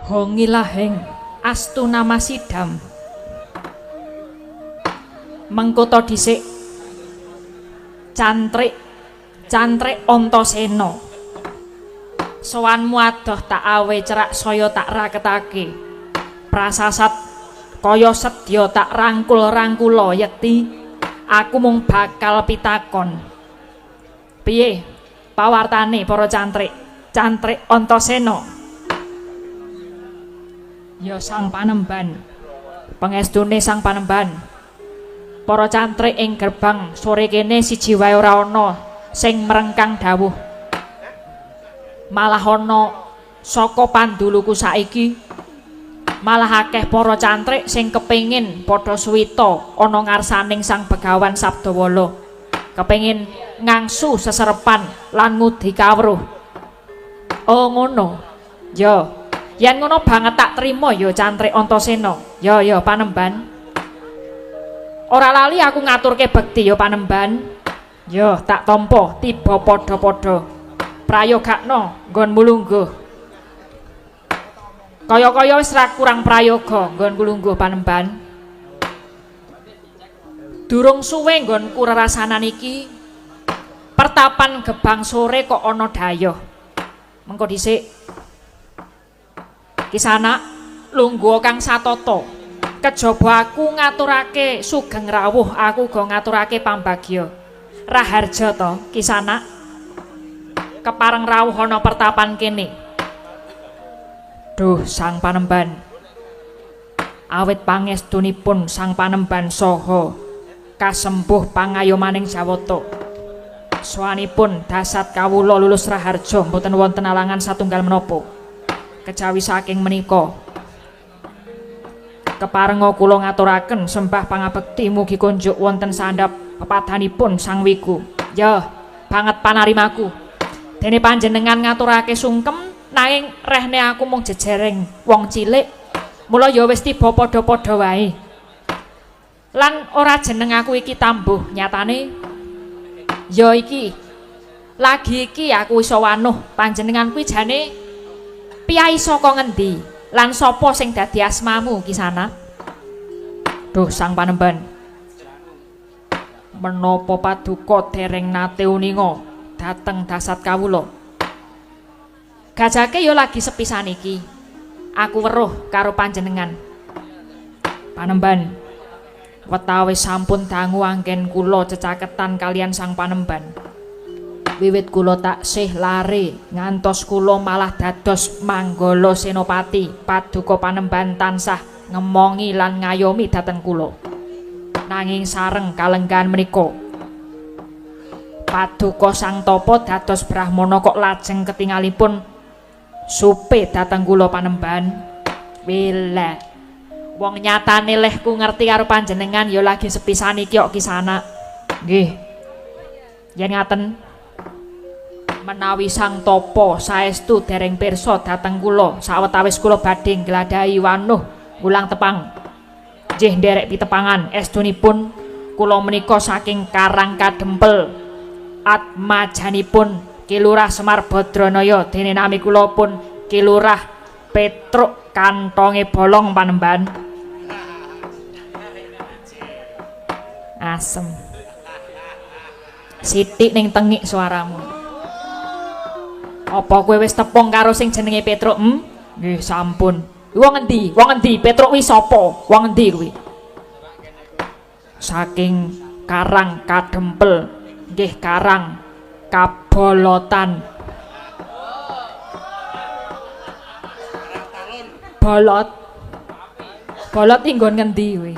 Hongi laheng astuna masidam. Mengko to dhisik cantrik cantrik Antasena. Sowanmu adoh tak awe cerak saya tak raketake. Prasasat kaya sedya tak rangkul-rangkula yekti aku mung bakal pitakon. Piye pawartane para cantrik? Cantrik Antasena. Ya Sang Panemban. Pangestune Sang Panemban. Para cantrik ing gerbang sore kene siji wae ora ana sing mrengkang dawuh. Malah ana saka panduluku saiki malah akeh para cantrik sing kepengin padha suwita ana ngarsaning Sang Begawan Sabdawala. Kepengin ngangsu seserepan lan ngudi kawruh. Oh ngono. Ya, yen ngono banget tak trima ya cantrik Antasena. Ya ya Panemban. Ora lali aku ngaturke bekti ya Panemban. Ya tak tampa tiba padha-padha. Prayogakno nggonmu lungguh. Kaya-kaya wis ra kurang prayoga nggonku lungguh Panemban. Durung suwe nggonku rerasanan iki pertapan gebang sore kok ana dayoh. Mengko dhisik. Kisanak lungguh kang satata. Kejaba aku ngaturake sugeng rawuh, aku uga ngaturake pambagya. Raharja to, Kisanak. Kepareng rawuh ana pertapan kene. Duh Sang Panemban. Awit pangestunipun Sang Panemban saha kasempuh pangayomaning Jawata. Sowanipun dasat kawula lulus raharja mboten wonten alangan satunggal menapa. Kejawi saking menika keparenga kula ngaturaken sembah pangabekti mugi kunjuk wonten sandhap pepadhanipun Sang Wiku. Ya, banget panarimaku. Dene panjenengan ngaturake sungkem nanging rehne aku mung jejereng wong cilik. Mula ya wis tiba padha-padha wae. Lan ora jeneng aku iki tambuh nyatane. Ya iki. Lagi iki aku iso wanuh panjenengan kuwi jane piyai saka ngendi? Lan sapa sing dadi asmamu Kisana? Duh Sang Panemban. Menapa paduka dereng nate uninga dhateng dasat kawula? Gajake ya lagi sepisan iki. Aku weruh karo panjenengan. Panemban. Wetawis sampun dangu anggen kula cecaketan kalian Sang Panemban. Wiwit kula taksih lare ngantos kula malah dados manggala senopati, paduka Panemban tansah ngemongi lan ngayomi dhateng kula. Nanging sareng kalenggahan menika paduka Sang Tapa dados brahmana kok lajeng ketingalipun supe dhateng kula Panemban. Wila. Wong nyatane lehku ngerti karo panjenengan ya lagi sepisan iki kok Kisana. Nggih. Yen ngaten menawi Sang Tapa saestu dereng pirsa dhateng kula sawetawis kula badhe nggladhahi wanuh wulang tepang. Nggih nderek pitepangan estunipun kula menika saking Karang Kadempel atmajanipun Ki Lurah Semar Badranaya dene nami kula pun Ki Lurah Petruk kantonge bolong Panemban. Asem. Sithik ning tengik suaramu. Apa kowe wis tepung karo sing jenenge Petruk? Nggih, sampun. Wong endi? Wong endi? Petruk kuwi sapa? Wong endi kuwi? Saking Karang Kadempel, nggih Karang Kabolotan. Bolot. Bolot inggon ngendi kuwi?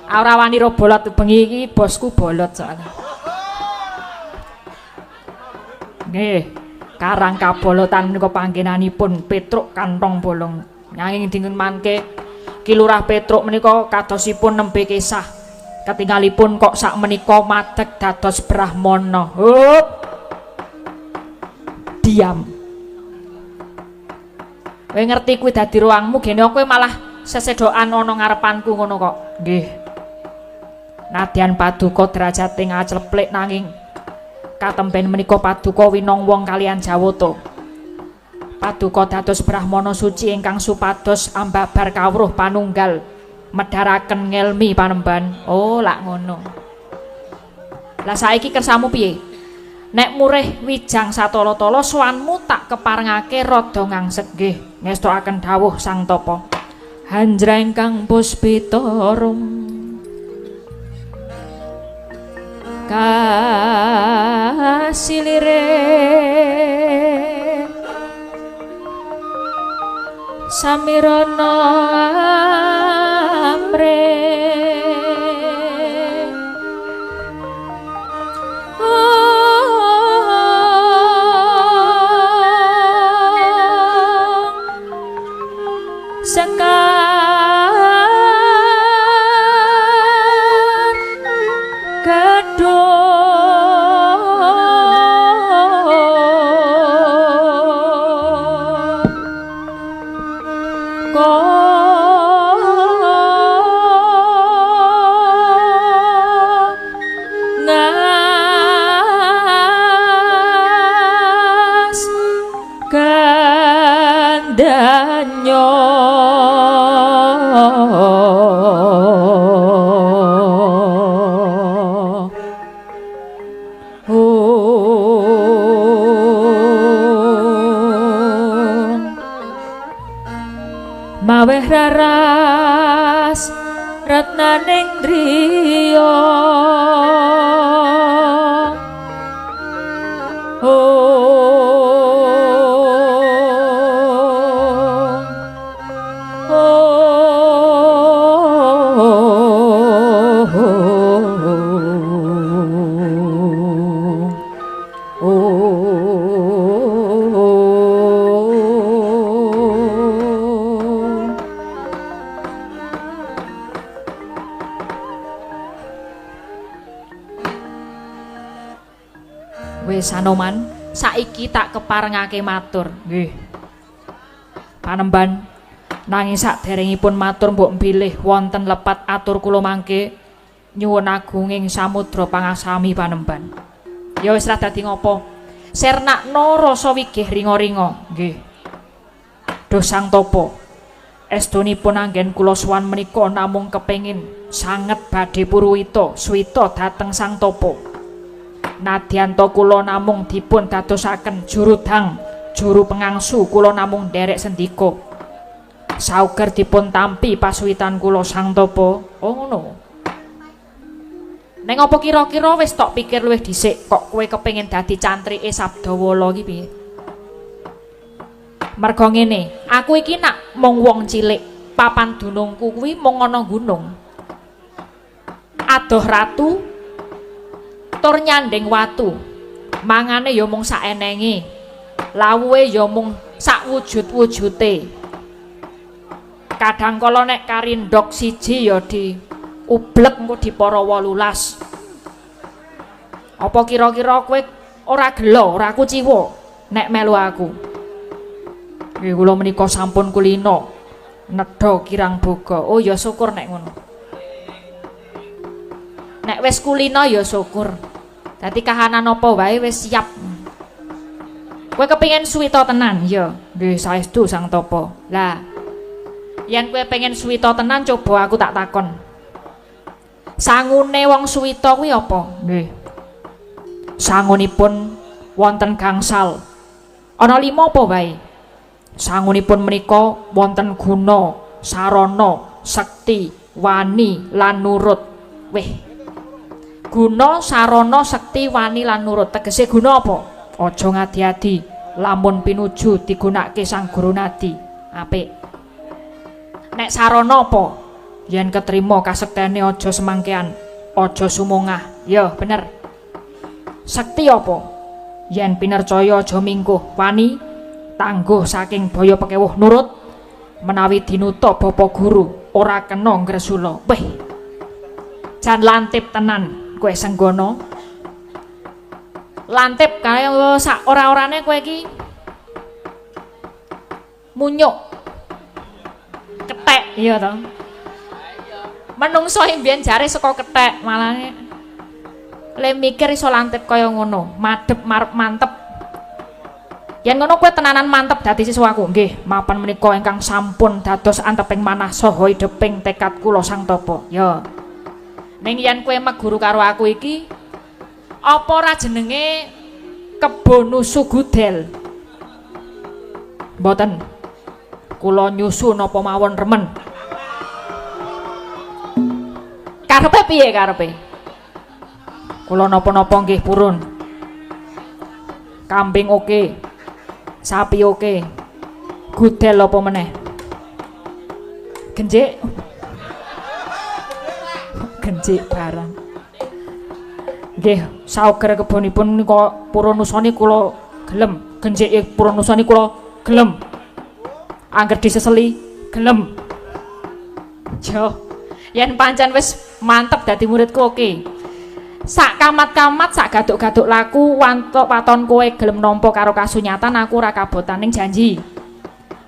Ora wani ro bolot bengi iki bosku bolot soalnya. Nggih, Karang Kabolotan menika panggenanipun Petruk kantong bolong. Nanging dinten mangke Ki Lurah Petruk menika kadosipun nembe kisah. Ketingalipun kok sakmenika madeg dados brahmana. Hup. Diam. Kowe ngerti kuwi dadi ruangmu gene kowe malah sesedokan ana ngarepanku ngono kok. Nggih. Nadyan paduka derajate ngacleplik nanging katemben menika paduka winong wong kalian Jawata. Paduka dados brahmana suci ingkang supados ambabar kawruh panunggal medharaken ngelmi panemban. Oh, lak ngono. Lah saiki kersamu piye? Nek murih wijang satala-tala sowanmu tak keparengake rada ngangsek nggih. Ngestokaken dawuh Sang Tapa. Hanjreng kang puspita rum kasilire samirana amre sekar gedung ngas gandanyo maweh raras retnaning driya. Wis Anoman, saiki tak keparengake matur. Nggih. Panemban, nanging saderengipun matur mbok bilih wonten lepat atur kula mangke nyuwun agunging samudra pangasami panemban. Ya wis ra dadi ngopo. Sernakno rasa wigih ringa-ringa. Nggih. Duh Sang Tapa, estunipun anggen kula sowan menika namung kepengin sanget badhe purwita suwita dhateng Sang Tapa. Nadyanto kula namung dipun dadosaken jurudang, juru pengangsu kula namung nderek sendika. Sauger dipun tampi pasuwitan kula Sang Tapa. Oh ngono. Neng apa kira-kira wis tok pikir luwih dhisik kok kowe kepengin dadi cantrike Sabdawala iki piye? Merga ngene, aku iki nak mung wong cilik, papan dunungku kuwi mung ana gunung. Adoh ratu tur nyanding watu, mangane ya mung saenenge, lawuhe ya mung sakwujud-wujute. Kadang kala nek kari ndok siji ya diublek engko dipara 18. Apa kira-kira kowe ora gela, ora kuciwa nek melu aku? Nggih kula menika sampun kulina nedha kirang boga. Oh ya syukur nek ngono. Nek wis kulina ya syukur. Dadi kahanan apa wae wis siap. Kowe kepengin suwita tenan? Ya, nggih saestu Sang Tapa. Lah, yen kowe pengen suwita tenan coba aku tak takon. Sangune wong suwita kuwi apa? Nggih. Sangunipun wonten gangsal. Ana 5 apa wae? Sangunipun menika wonten guna, sarana, sekti, wani lan nurut. Wih. Guna, sarana, sekti, wani lan nurut. Tegese guna apa? Aja ngadi-adi, lamun pinuju digunakake Sang Guru Nadi. Apik. Nek sarana apa? Yen ketrima kasektene aja semangkean, aja sumongah. Ya, bener. Sekti apa? Yen pinercaya aja mingkuh, wani tangguh saking baya pekewuh nurut menawi dinuta bapa guru ora kena ngresula. Wih. Jan lantip tenan kowe Senggono. Lantip kae sak ora-orane kowe iki munyuk kethek iya to. Menungso mbiyen jare saka kethek malane le mikir iso lantip kaya ngono, madhep marep mantep. Yen ngono kowe tenanan mantep dadi siswaku. Nggih, mapan menika ingkang sampun dados anteping manah saha ideping tekad kula Sang Tapa. Ya. Ning yen kowe meguru karo aku iki apa ora jenenge kebo nusu gudel? Mboten. Kula nyusu napa mawon remen. Karepe piye karepe? Kula napa-napa nggih purun. Kambing oke. Sapi oke. Gudel apa meneh? Genjik. Genjik barang. Nggih, sauger kebonipun nika purun nusani kula gelem. Genjike purun nusani kula gelem. Angger diseseli gelem. Jo. Yen pancen wis mantep dadi muridku oke. Sak kamat-kamat sak gaduk-gaduk laku wantok waton kowe gelem nampa karo kasunyatan aku ora kabotan ning janji.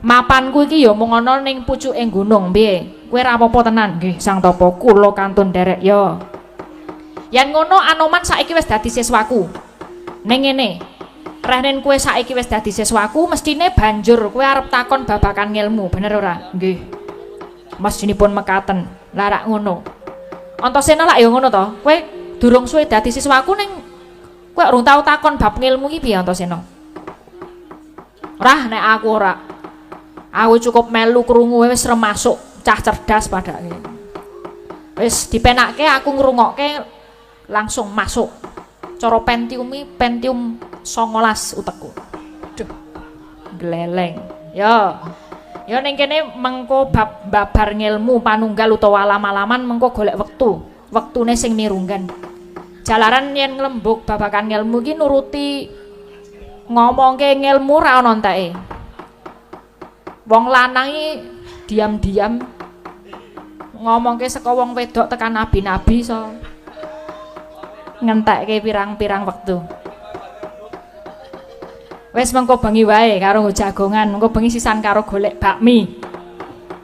Mapanku iki ya mung ana ning pucuke gunung piye? Kowe ora apa-apa tenan nggih Sang Tapa kula kantun nderek ya. Yen ngono Anoman saiki wis dadi siswaku. Ning ngene, rehnen kowe saiki wis dadi siswaku mestine banjur kowe arep takon babakan ngilmu, bener ora? Nggih. Mestinipun mekaten. Lah rak ngono. Antasena lak ya ngono to? Kowe durung suwe dadi siswaku ning kowe urung tau takon bab ngilmu iki piye Antasena? Ora nek aku ora. Aku cukup melu krungu wis remasuk cah cerdas padake. Wis dipenake aku ngrungokke langsung masuk. Cara Pentium iki Pentium 19 utekku. Duh. Gleleng. Ya. Ya ning kene mengko bab babar ngilmu panunggal utawa alam-alaman mengko golek wektu. Wektune sing mirunggan. Jalaran yen nglembug babakan ngilmu iki nuruti ngomongke ngilmu ra ana enteke. Wong lanang iki diam-diam ngomongke saka wong wedok tekan nabi-nabi iso ngentekke pirang-pirang wektu. Wis mengko bengi wae karo jagongan, mengko bengi sisan karo golek bakmi.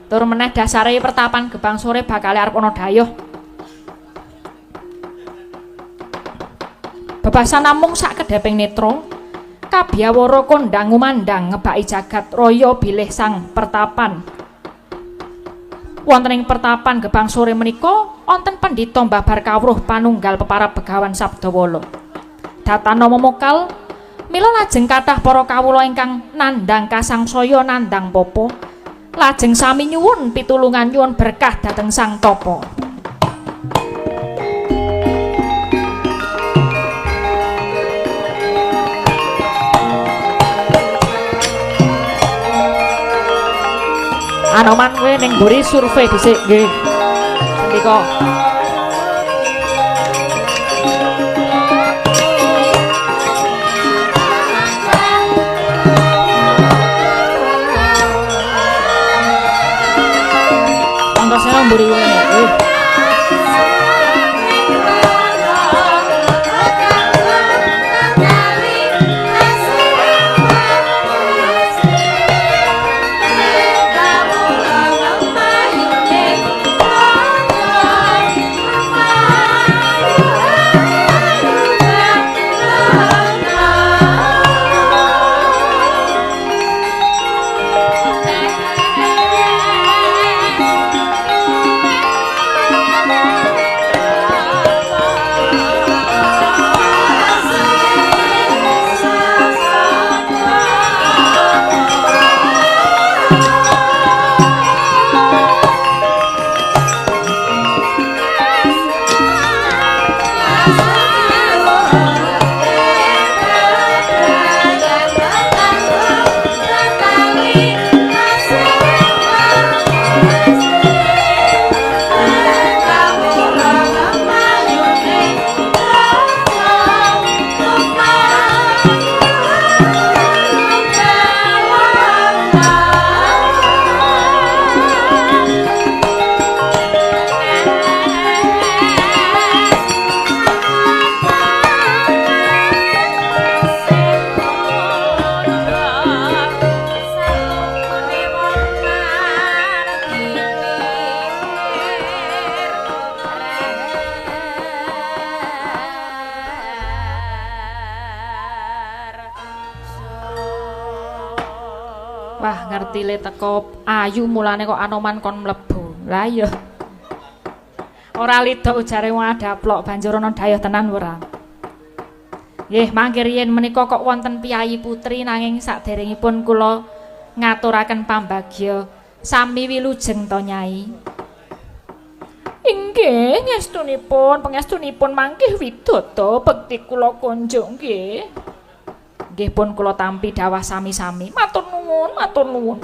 Tur meneh dasare pertapan Gebang sore bakal arep ana dayuh. Bebasan namung sak kedheping netra, kabyawara kondhang ngumandhang ngebaki jagat raya bilih sang pertapan. Wonten ing pertapan Gebang sore menika wonten pendhita mbabar kawruh panunggal peparab Begawan Sabdawala. Datana memokal mila lajeng kathah para kawula ingkang nandhang kasangsaya nandhang papa lajeng sami nyuwun pitulungan nyuwun berkah dhateng Sang Tapa. Anoman kowe ning mburi survei dhisik nggih. Sendika. Antasena mburi kowe nggih. Ngerti le teko ayu mulane kok Anoman kon mlebu. Lah iya. Ora lidok ujare wong adaplok banjur ana dayuh tenan ora. Nggih, mangke riyin menika kok wonten piyayi putri nanging saderengipun kula ngaturaken pambagya sami wilujeng to Nyai. Inggih, ngestunipun, pangestunipun mangkih widodo bekti kula kunjung nggih. Nggih pun kula tampi dawah sami-sami. Matur nuwun, matur nuwun.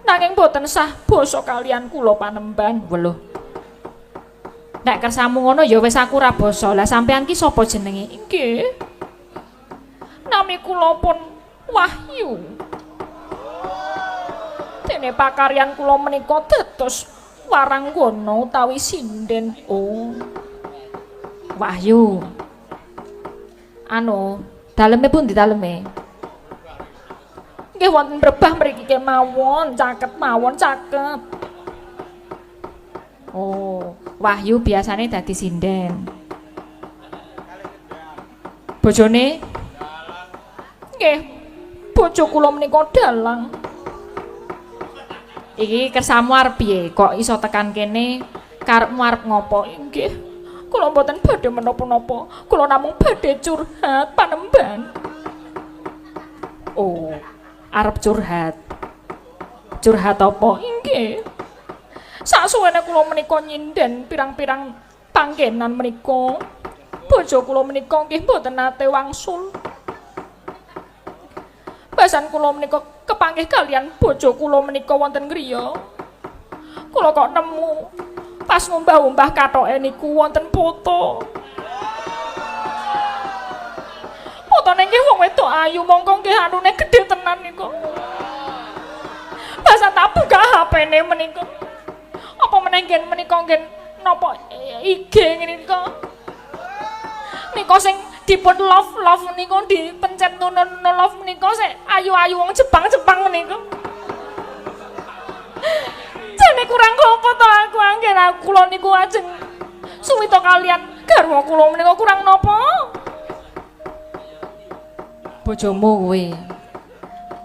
Nanging boten sah basa kalian kula panemban. Weluh. Nek kersamu ngono ya wis aku ora basa. Lah sampean ki sapa jenenge? Inggih. Nami kula pun Wahyu. Dene pakaryan kula menika dados waranggana utawi sinden. Oh. Wahyu. Anu, daleme pundi daleme? Nggih wonten brebah mriki kemawon, caket mawon caket. Oh, Wahyu biasane dadi sinden. Bojone? Nggih. Bojo kula menika dalang. Iki kersamu arep piye? Kok iso tekan kene? Karepmu arep ngopo? Nggih. Kula mboten badhe menapa-napa. Kula namung badhe curhat panemban. Oh, arep curhat. Curhat apa? Nggih. Sasuwene kula menika nyinden pirang-pirang panggenan menika. Bojo kula menika nggih mboten nate wangsul. Basan kula menika kepanggih kalian bojo kula menika wonten griya. Kula kok nemu pas ngumbah-umbah kathoke niku wonten foto. Fotone nggih wong wedok ayu, mongko nggih anune gedhe tenan niku. Basan tak buka HP-ne menika. Apa meneh ngen menika ngen napa IG menika. Nika sing dipun love-love niku dipencet nunun love menika sik ayu-ayu wong Jepang-Jepang menika. Jane kurang apa to aku anggen aku kula niku ajeng suwita kalian garwa kula menika kurang napa? Bojomu kuwi.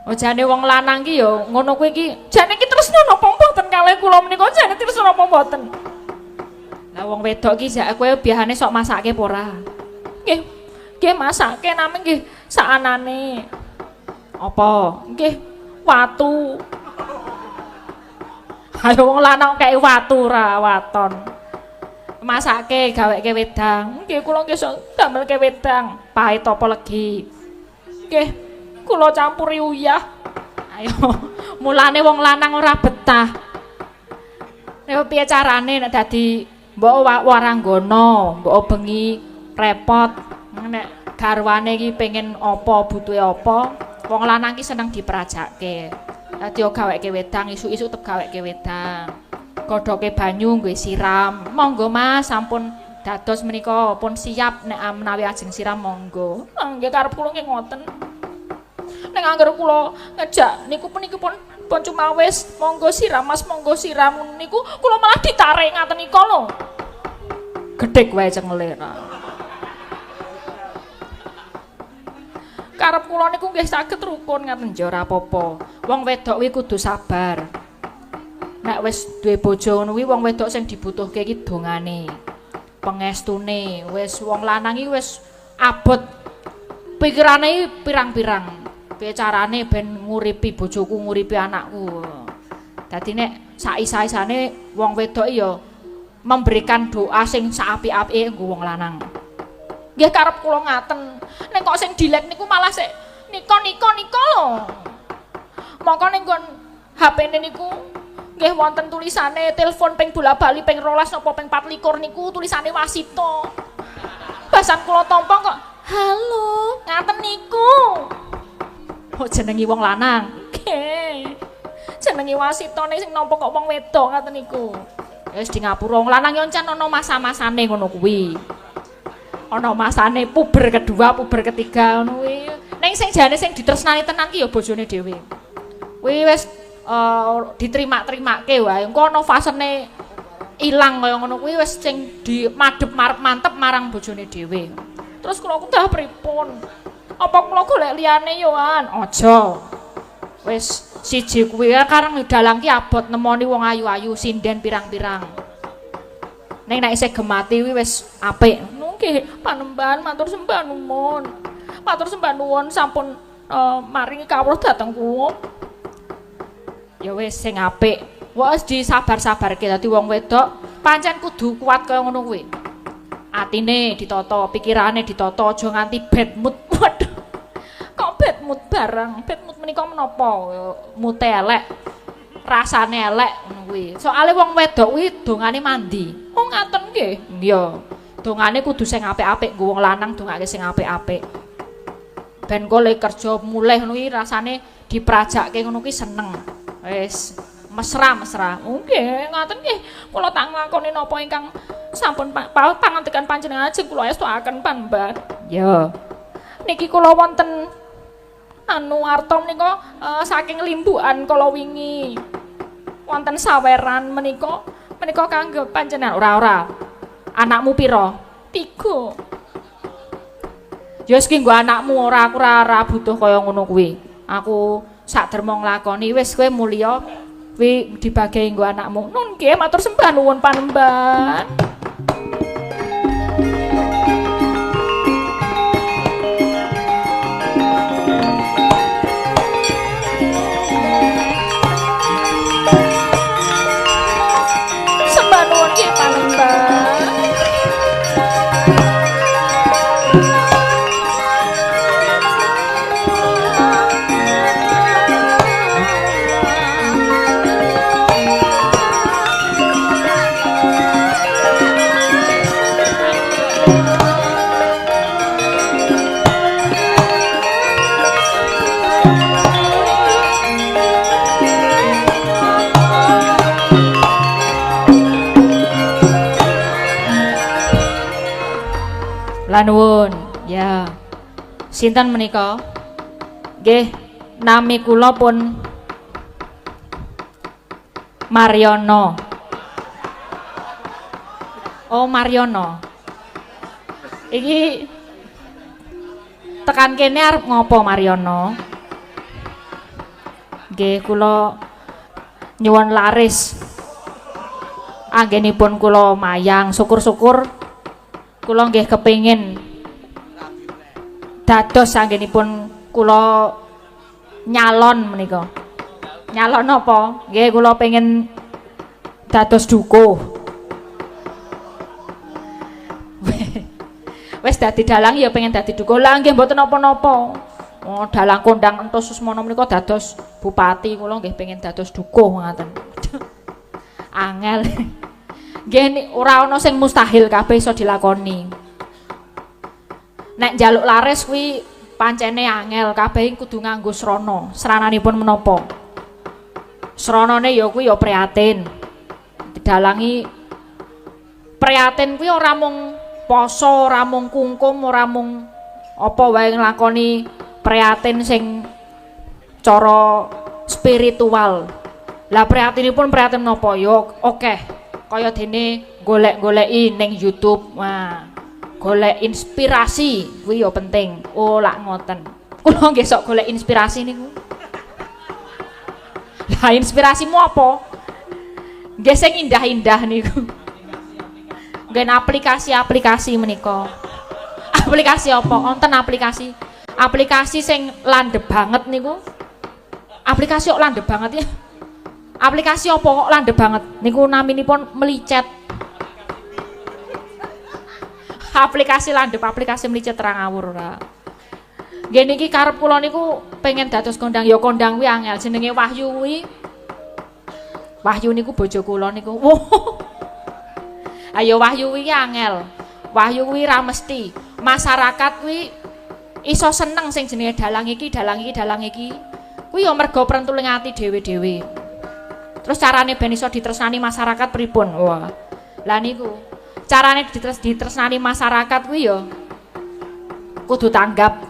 Oh jane wong lanang ki ya ngono kuwi ki jane ki tresna napa mboten kalih kula menika jane tresna napa mboten. Lah wong wedok ki jak kowe biasane sok masake apa ora? Nggih. Nggih masake namung nggih saanane. Apa? Nggih watu. Ayo wong lanang kei watu ra waton. Masake gaweke wedang. Nggih kula nggih sok damelke wedang. Pahit apa legi? Nggih kula campuri uyah. Ayo mulane wong lanang ora betah. Nek piye carane nek dadi mbok waranggana, mbok bengi repot. Nek garwane iki pengen apa, butuhe apa, wong lanang ki seneng diprajake. Dadi gaweke wedang, isuk-isuk tetep gaweke wedang. Godhoke banyu nggo siram. Monggo Mas, sampun dados menika pun siap nek menawi ajeng siram monggo. Nggih karep kula nggih ngoten. Nek angger kula ngejak niku puniki pun cumawis, monggo siram Mas, monggo siram niku kula malah ditarik ngaten nika lho. Gedhek wae cengele ra. Karep kula niku nggih saged rukun ngaten ya ora apa-apa. Wong wedok kuwi kudu sabar. Nek wis duwe bojo ngono kuwi wong wedok sing dibutuhke iki dongane, pengestune. Wis wong lanang iki wis abot pikirane iki pirang-pirang. Piye carane ben nguripi bojoku, nguripi anakku. Dadi nek saisa-isane wong wedok ya memberikan doa sing saapik-apike nggo wong lanang. Nggih karep kula ngaten. Nek kok sing dilek niku malah sik nika-nika-nika lho. Mongko ning nggon HP-ne niku nggih wonten tulisane telepon ping bola-bali ping 12 napa ping 24 niku tulisane Wasito. Basan kula tampa kok halo ngaten niku. Oh jenengi wong lanang. Nggih. Jenengi Wasitone sing nampa kok wong wedok ngaten niku. Wis di ngapura wong lanang yo encen ana masa-masane ngono kuwi. Ana masane puber kedua, puber ketiga ngono kuwi. Ning sing jane sing ditresnani tenan ki ya bojone dhewe. Kuwi wis diterima-terimake wae. Engko ana fasene ilang kaya ngono kuwi wis sing dimadhep marep mantep marang bojone dhewe. Terus kula kudah pripun? Apa kula golek liyane yo an? Aja. Wis siji kuwi karang dalang ki abot nemoni wong ayu-ayu sinden pirang-pirang. Ning nek isih gemati kuwi wis apik. Nggih, panembahan matur sembah nuwun. Matur sembah nuwun sampun maringi kawruh dhateng kula. Ya wis sing apik. Wis disabar-sabarke dadi wong wedok pancen kudu kuat kaya ngono kuwi. Atine ditata, pikirane ditata, aja nganti bad mood. Waduh. Kok bad mood bareng? Bad mood menika menapa? Mute elek, rasane elek ngono kuwi. Soale wong wedok kuwi dongane mandi. Oh ngaten nggih. Iya. Dongane kudu sing apik-apik, nggo wong lanang dongake sing apik-apik. Ben kok le kerja mulih ngono kuwi rasane diprajake ngono kuwi seneng. Wis mesra-mesra. Nggih, ngaten nggih. Kula tak nglakoni napa ingkang sampun pangandikan panjenengan ajeng kula estuaken Panembahan. Ya. Niki kula wonten anu arta menika saking limbukan kala wingi. Wonten saweran menika menika kangge panjenengan. Ora-ora. Anakmu pira? 3. Ya wis ki nggo anakmu ora, aku ora butuh kaya ngono kuwi. Aku sak derma nglakoni wis kowe mulya kuwi dibagi nggo anakmu. Nun nggih matur sembah nuwun Panembahan. Sembah nuwun nggih Panembahan. Lah nuwun, ya. Sinten menika? Nggih, nami kula pun Maryono. Oh, Maryono. Iki tekan kene arep ngopo Maryono? Nggih, kula nyuwun laris. Anggenipun kula mayang, syukur-syukur kula nggih kepingin dados anggenipun kula nyalon menika. Nyalon napa? Nggih kula pengin dados dukuh. Wis dadi dalang ya pengen dadi dukuh. Lah nggih mboten napa-napa. Oh, dalang kondang entus Susmono menika dados bupati, kula nggih pengen dados dukuh ngaten. Angel. Nggih ora ana sing mustahil, kabeh iso dilakoni. Nek njaluk laris kuwi pancene angel, kabeh kudu nganggo srana. Srananipun menapa? Sranane ya kuwi ya prihatin. Didalangi prihatin kuwi ora mung poso, ora mung kungkum, ora mung apa wae nglakoni prihatin sing cara spiritual. Lah prihatinipun prihatin menapa? Ya akeh. Kaya dene golek-goleki ning YouTube. Wah, golek inspirasi kuwi ya penting. Oh, lak ngoten. Kula nggih sok golek inspirasi niku. Lah inspirasimu apa? Nggih sing indah-indah niku. Nggih aplikasi-aplikasi menika. Aplikasi apa? Wonten aplikasi. Aplikasi sing landhep banget niku. Aplikasi kok landhep banget ya. Aplikasi apa kok landhep banget? Niku naminipun melicet. Aplikasi landhep, aplikasi melicet terang ngawur ora. Nggih niki karep kula niku pengen dados kondang, ya kondang kuwi angel jenenge Wahyu kuwi. Wahyu niku bojo kula niku. Ayo Wahyu kuwi angel. Wahyu kuwi ra mesti. Masyarakat kuwi iso seneng sing jenenge dalang iki, dalang iki, dalang iki. Kuwi ya mergo prentuling ati dhewe-dhewe. Terus carane ben iso ditresnani masyarakat pripun? Wah. Lah niku carane ditresnani masyarakat kuwi ya kudu tanggap.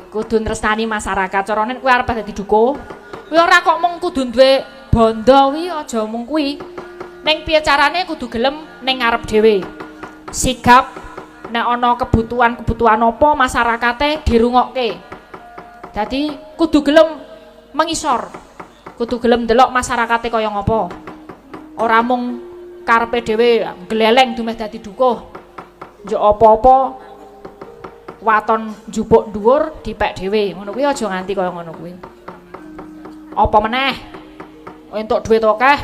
Kudu tresnani masyarakat. Carane kuwi arep dadi dukuh. Kuwi ora kok mung kudu duwe bondo kuwi aja mung kuwi. Ning piye carane kudu gelem ning ngarep dhewe. Sigap nek ana kebutuhan-kebutuhan apa masyarakate dirungokke. Dadi kudu gelem mengisor. Kudu gelem ndelok masyarakate kaya ngapa. Ora mung karepe dhewe gleleng dumeh dadi dukuh. Njuk apa-apa waton njupuk dhuwur dipek dhewe. Ngono kuwi aja nganti kaya ngono kuwi. Apa meneh entuk duit akeh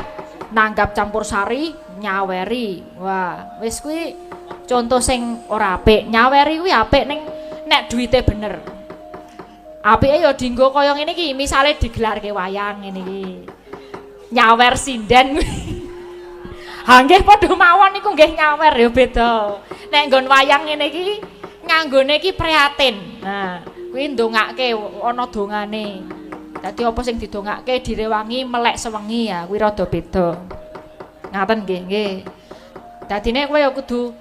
nanggap campur sari nyaweri. Wah, wis kuwi contoh sing ora apik. Nyaweri kuwi apik ning nek duwite bener. Apike ya dienggo kaya ngene iki, misale digelarke wayang ngene iki. Nyawer sinden kuwi. Ha nggih padha mawon niku nggih nyawer ya beda. Nek nggon wayang ngene iki nganggone iki prihatin. Nah, kuwi ndongake ana dongane. Dadi apa sing didongake direwangi melek sewengi ya, kuwi rada beda. Ngaten nggih, nggih. Dadine kowe ya kudu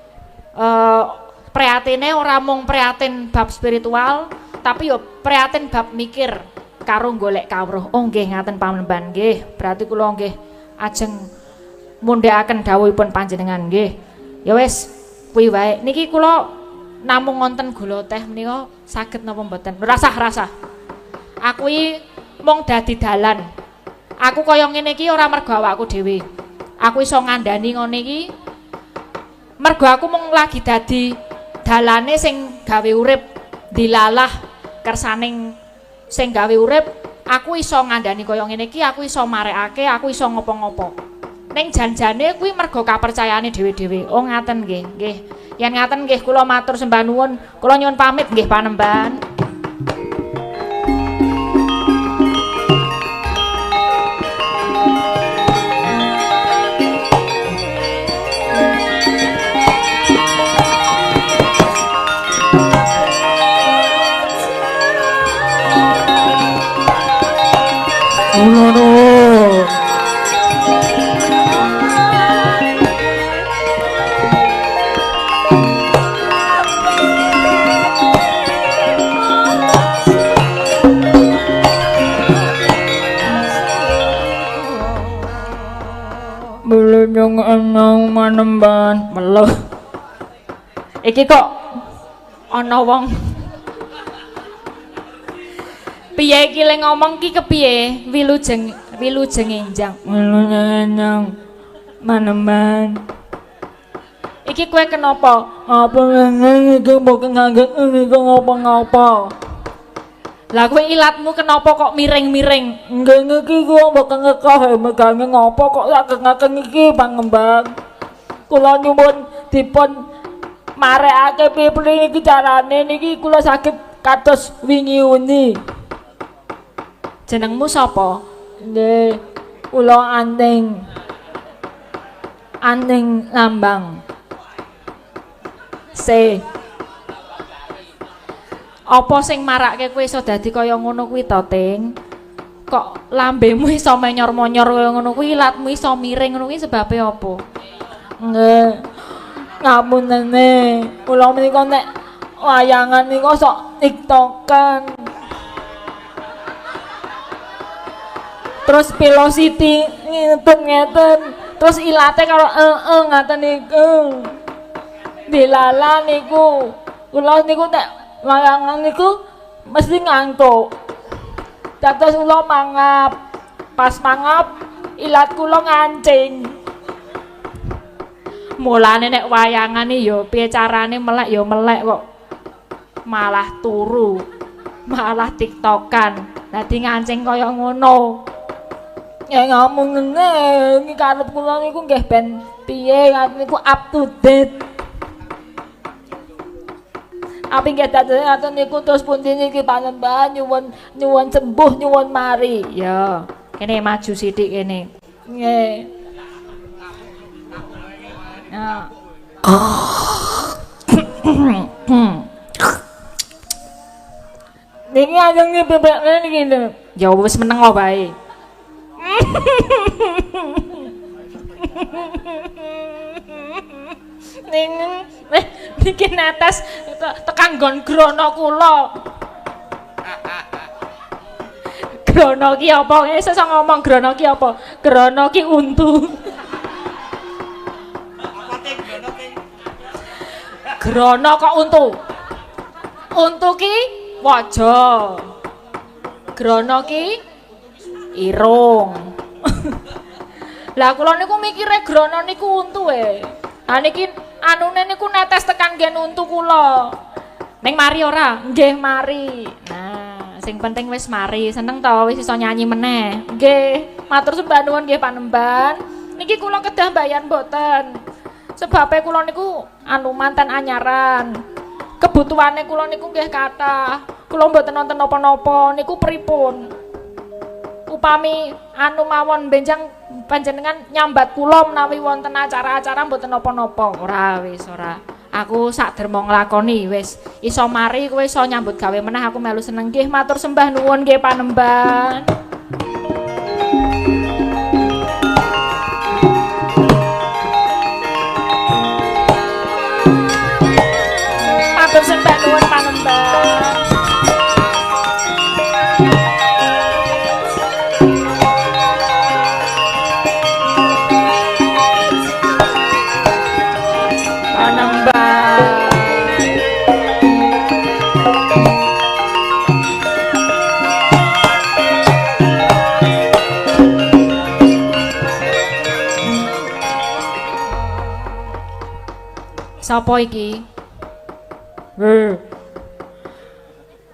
prihatine ora mung prihatin bab spiritual, tapi ya prihatin bab mikir karo golek kawruh. Oh nggih ngaten panembahan nggih. Berarti kula nggih ajeng mundhakaken dawuhipun panjenengan nggih. Ya wis kuwi wae. Niki kula namung wonten gula teh menika saged napa mboten? Rasah-rasah. Aku iki mung dadi dalan. Aku kaya ngene iki ora mergo awakku dhewe. Aku iso ngandani ngene iki mergo aku mung lagi dadi dalane sing gawe urip, dilalah kersaning sing gawe urip, aku iso ngandani kaya ngene iki, aku iso marekake, aku iso ngopo-ngopo. Ning janjane kuwi mergo kapercayaane dhewe-dhewe. Oh ngaten nggih, nggih. Yen ngaten nggih kula matur sembah nuwun, kula nyuwun pamit nggih panembahan. Kula nuwun. Belum enang manemban Meluh. Iki kok ana wong piye iki le ngomong ki kepiye? Wilujeng wilujeng enjang. Wilujeng manemban. Iki kowe kenapa? Apa ngene iki mbok nganggo niku ngopo-ngopo. Lah kowe ilatmu kenapa kok miring-miring? Nggih niki kula mboten ngekeh megange ngopo kok lageng-ageng iki pangembang. Kula nyuwun dipun marekake piye niki carane niki kula saged kados wingi uni. Jenengmu sapa? Nggih, kula Anting. Anting Lambang. C. Apa sing marake kowe iso dadi kaya ngono kuwi to, Ting? Kok lambemu iso menyor-monyor kaya ngono kuwi, ilatmu iso miring ngono kuwi sebabe apa? Nggih. Ngapuntene, kula menika nek wayangan nika sok tiktokan. Terus velocity ngeten ngeten, terus ilate karo ngaten niku. Dilala niku. Kula niku nek wayangan niku mesti ngantuk. Dados kula mangap. Pas mangap ilat kula ngancing. Mulane nek wayangan iki ya piye carane melek ya melek kok malah turu, malah tiktokan. Dadi ngancing kaya ngono. Ya ngomongene iki karep kula niku nggih ben piye ngaten niku up to date. Api nggih dados ngaten niku terus pundi niki panembahan nyuwun nyuwun sembuh nyuwun mari. Ya, kene maju sithik kene. Nggih. Ya. Niki ajeng ngipipekne niki lho. Ya wis meneng wae. Ning niki netes tekan nggon grono kula. Grono ki apa? Iso ngomong grono ki apa? Grono ki untu. Grono kok untu? Untu ki waja. Grono ki Irung. Lah kula niku mikire grono niku untu e. Ha niki anune niku netes tekan nggen untu kula. Ning mari ora? Nggih mari. Nah, sing penting wis mari. Seneng to wis iso nyanyi meneh. Nggih, matur sembah nuwun nggih Panembahan. Niki kula kedah mbayar mboten. Sebabe kula niku anu manten anyaran. Kebutuhane kula niku nggih kathah. Kula mboten nonton napa-napa niku pripun? Upami anu mawon benjang panjenengan nyambat kula menawi wonten acara-acara mboten napa-napa. Ora wis ora. Aku sak derma nglakoni wis iso mari kowe iso nyambut gawe meneh aku melu seneng. Nggih matur sembah nuwun nggih Panembahan. Matur sembah nuwun Panembahan. Sapa iki? Heh.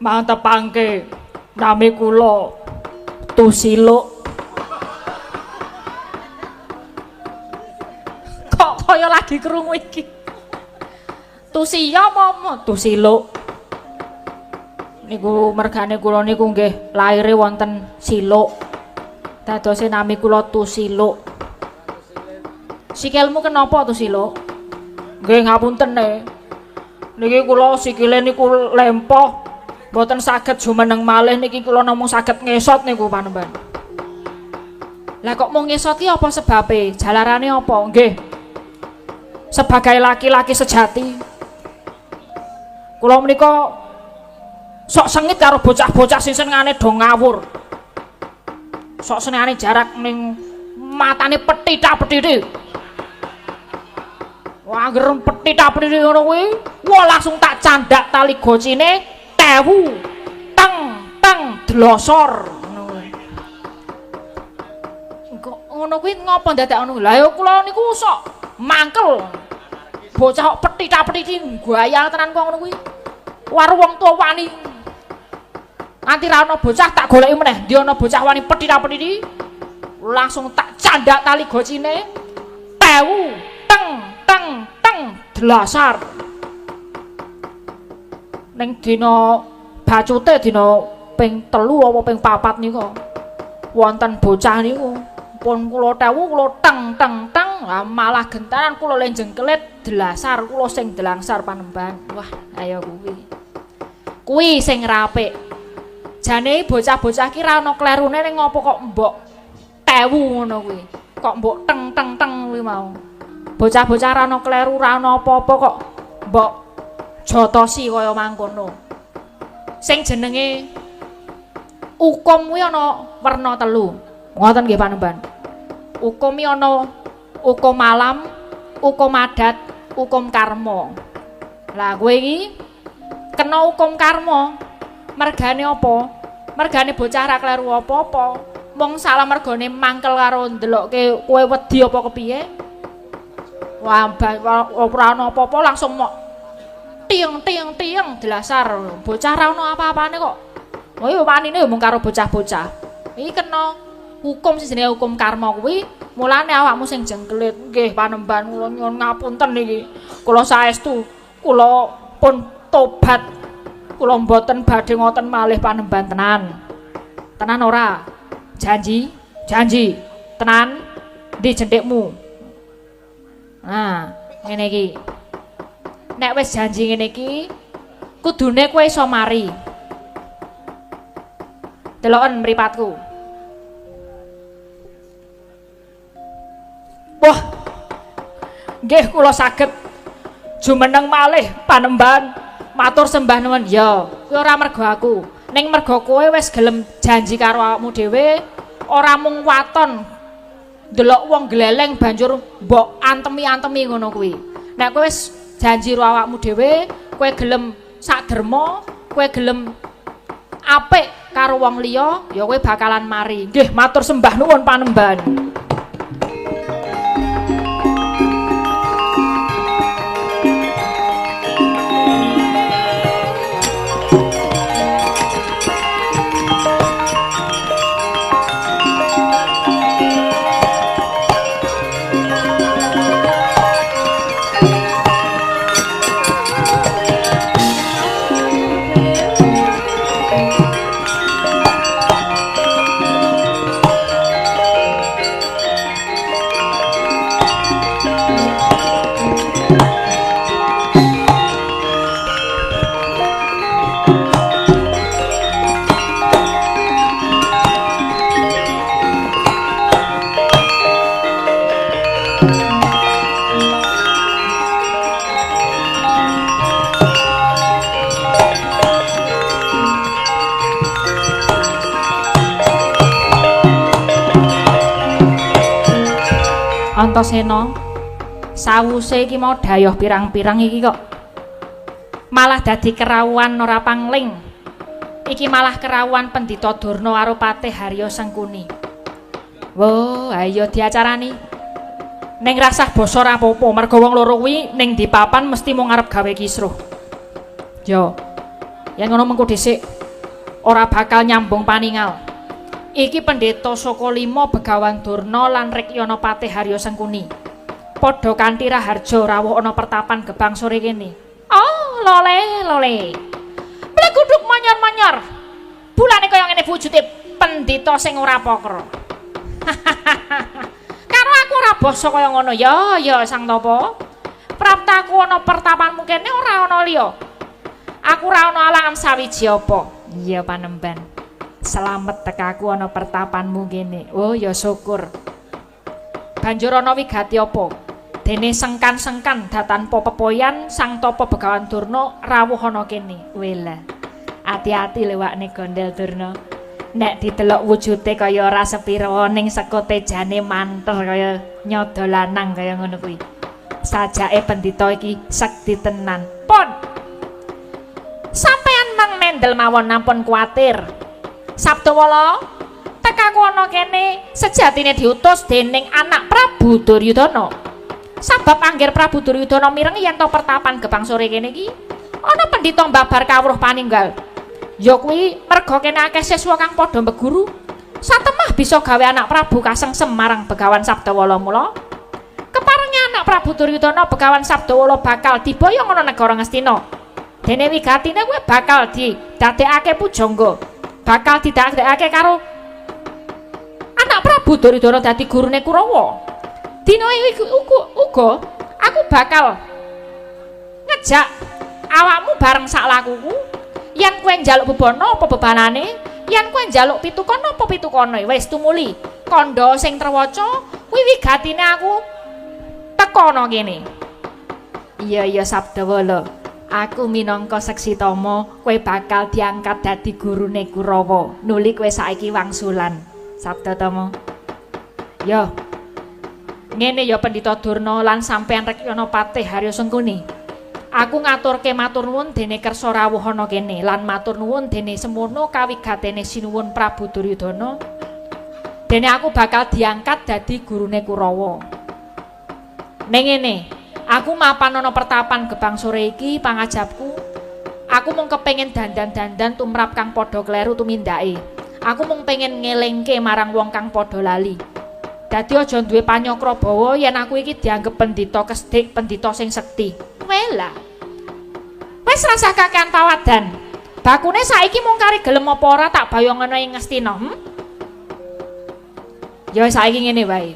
Mantepangke nami kula Tusiluk. Kok kaya lagi krungu iki? Tusiya apa Tusiluk? Niku mergane kula niku nggih laire wonten Siluk. Dadose nami kula Tusiluk. Sikilmu kenapa Tusiluk? Nggih ngapunten e. Niki kula sikile niku lempoh. Mboten saged jumeneng malih niki kula namung saged ngesot niku Panembahan. Lah kok mung ngesot ki apa sebabe? Jalarane apa? Nggih. Sebagai laki-laki sejati kula menika sok sengit karo bocah-bocah sing senengane do ngawur. Sok senengane jarak ning matane petita-petiti. Wah, angger petita-petiti ngono kuwi, wah langsung tak candak tali gocine tewu. Teng teng dlosor ngono kuwi. Kok ngono kuwi ngopo dadak ngono? Lah ya kula niku sok mangkel. Bocah kok petita-petiti gayal tenan kok ngono kuwi. Waru wong tuwa wani. Nganti ra ono bocah tak goleki meneh. Ndi ana bocah wani petita-petiti, langsung tak candak tali gocine tewu teng teng teng dlasar. Ning dina bacute dina ping 3 apa ping 4 nika wonten bocah niku pun kula tewu kula teng teng teng malah gentaran kula lenjeng kelit dlasar kula sing dlangsar Panembahan. Wah, ayo kuwi. Kuwi sing rapik. Jane bocah-bocah ki ra ono klerune ning ngopo kok mbok tewu ngono kuwi. Kok mbok teng teng teng kuwi mau. Bocah-bocah ra ono kleru ra ono apa-apa kok mbok jotosi kaya mangkono. Sing jenenge hukum kuwi ana werna telu. Ngoten nggih Panembahan. Hukum iki ana hukum alam, hukum adat, hukum karma. Lah kowe iki kena hukum karma. Mergane apa? Mergane bocah ra kleru apa-apa. Mung salah mergane mangkel karo ndelokke kowe wedi apa kepiye? Wah, ora ana apa-apa langsung mok tieng tieng tieng dlasar. Bocah ra ono apa-apane kok. Wah, ya wanine ya mung karo bocah-bocah. Iki kena hukum sing jenenge hukum karma kuwi, mulane awakmu sing jengkelit. Nggih Panembahan kula nyuwun ngapunten niki. Kula saestu kula pun tobat. Kula mboten badhe ngoten malih Panembahan tenan. Tenan ora? Janji? Janji. Tenan? Ndi jenthikmu? Nah, ngene iki. Nek wis janji ngene iki, kudune kowe iso mari. Deloken mripatku. Wah. Nggih kula saged jumeneng malih Panembahan. Matur sembah nuwun. Ya, kuwi ora mergo aku. Ning mergo kowe wis gelem janji karo awakmu dhewe, ora mung waton ndelok wong gleleng banjur mbok antemi-antemi ngono kuwi. Nek kowe wis janji karo awakmu dhewe, kowe gelem sak derma, kowe gelem apik karo wong liya ya kowe bakalan mari. Nggih, matur sembah nuwun panembahan. Antasena, sawuse iki mau dayoh pirang-pirang iki kok malah dadi kerawuhan ora pangling. Iki malah kerawuhan Pendhita Durna karo Patih Harya Sengkuni. Wo, ayo diacarani. Ning rasah basa ora apa-apa, mergo wong loro kuwi ning di papan mesti mung arep gawe kisruh. Yo. Yen ngono mengko dhisik ora bakal nyambung paningal. Iki pendeta saka lima Begawan Durna lan Rekyana Patih Harya Sengkuni. Padha kanthi raharja rawuh ana pertapan Gebang sore kene. Oh, lole lole. Mleguduk monyor-monyor. Bulane kaya ngene wujude pendeta sing ora pokro. Karo aku ora basa kaya ngono ya, ya Sang Tapa. Praptaku ana pertapanmu kene ora ana liya. Aku ora ana alangan sawiji apa. Iya panemban. Selamet tekaku ana pertapanmu kene. Oh ya syukur. Banjur ana wigati apa? Dene sengkan-sengkan datanpa pepoyan Sang Tapa Begawan Durna rawuh ana kene. Wela. Ati-ati lewakne gondel Durna. Nek ditelok wujude kaya ora sepira ning sekote jane manter kaya nyodo lanang kaya ngono kuwi. Sajake pendhita iki sekti tenan. Pun. Sampeyan mang mendel mawon nampun kuwatir. Sabdawala, tekaku ana kene sejatine diutus dening anak Prabu Duryudana. Sabab angger Prabu Duryudana mireng yen to pertapan Gebang sore kene iki ana pendhita mbabar kawruh paninggal. Ya kuwi merga kene akeh siswa kang padha meguru. Satemah bisa gawe anak Prabu kasengsem marang Begawan Sabdawala mula. Keparenge anak Prabu Duryudana Begawan Sabdawala bakal diboyong ana negara Ngastina. Dene wigatine kuwi bakal didadekake pujangga. Bakal didadekake karo anak Prabu Duryudana dadi gurune Kurawa. Dina iki uga aku bakal ngejak awakmu bareng sak lakuku. Yen kowe njaluk bebana apa bebanane, yen kowe njaluk pitukono apa pitukone, wis tumuli kandha sing terwaca kuwi wigatine aku teka ana kene. Iya iya Sabdawala, aku minangka seksi tama kowe bakal diangkat dadi gurune Kurawa. Nuli kowe saiki wangsulan. Sabdatama. Yo. Ngene ya Pendhita Durna lan sampeyan Rekyana Patih Harya Sengkuni. Aku ngaturke matur nuwun dene kersa rawuh ana kene lan matur nuwun dene semono kawigatene sinuwun Prabu Duryudana. Dene aku bakal diangkat dadi gurune Kurawa. Ning ngene, aku mapan ana pertapan Gebang sore iki pangajapku. Aku mung kepengin dandan-dandan tumrap kang padha kleru tumindake. Aku mung pengen ngelingke marang wong kang padha lali. Dadi aja duwe panyokra bawa yen aku iki dianggep pendhita kesdik, pendhita sing sekti. Wela. Wis rasah kakean pawadan. Bakune saiki mung kari gelem apa ora tak bayangana ing Ngastina, Ya saiki ngene wae.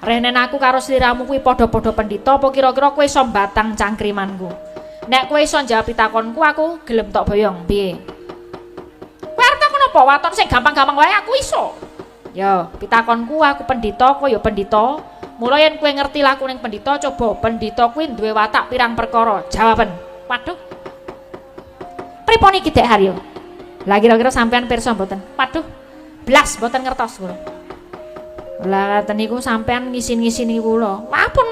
Renen aku karo sliramu kuwi padha-padha pendhita apa kira-kira kowe iso mbatang cangkrimanku? Nek kowe iso njawab pitakonku aku gelem tok boyong, piye? Kowe arep takon apa? Waton sing gampang-gampang wae aku iso. Ya, pitakonku aku pendhita, kowe ya pendhita. Mula yen kowe ngerti lakuning pendhita, coba pendhita kuwi duwe watak pirang perkara? Jawaben. Waduh. Pripun iki Dek Haryo? Lah kira-kira sampean pirsa mboten? Waduh. Blas mboten ngertos kula. Lah ngaten niku sampean ngisin-ngisini kula. Wah pun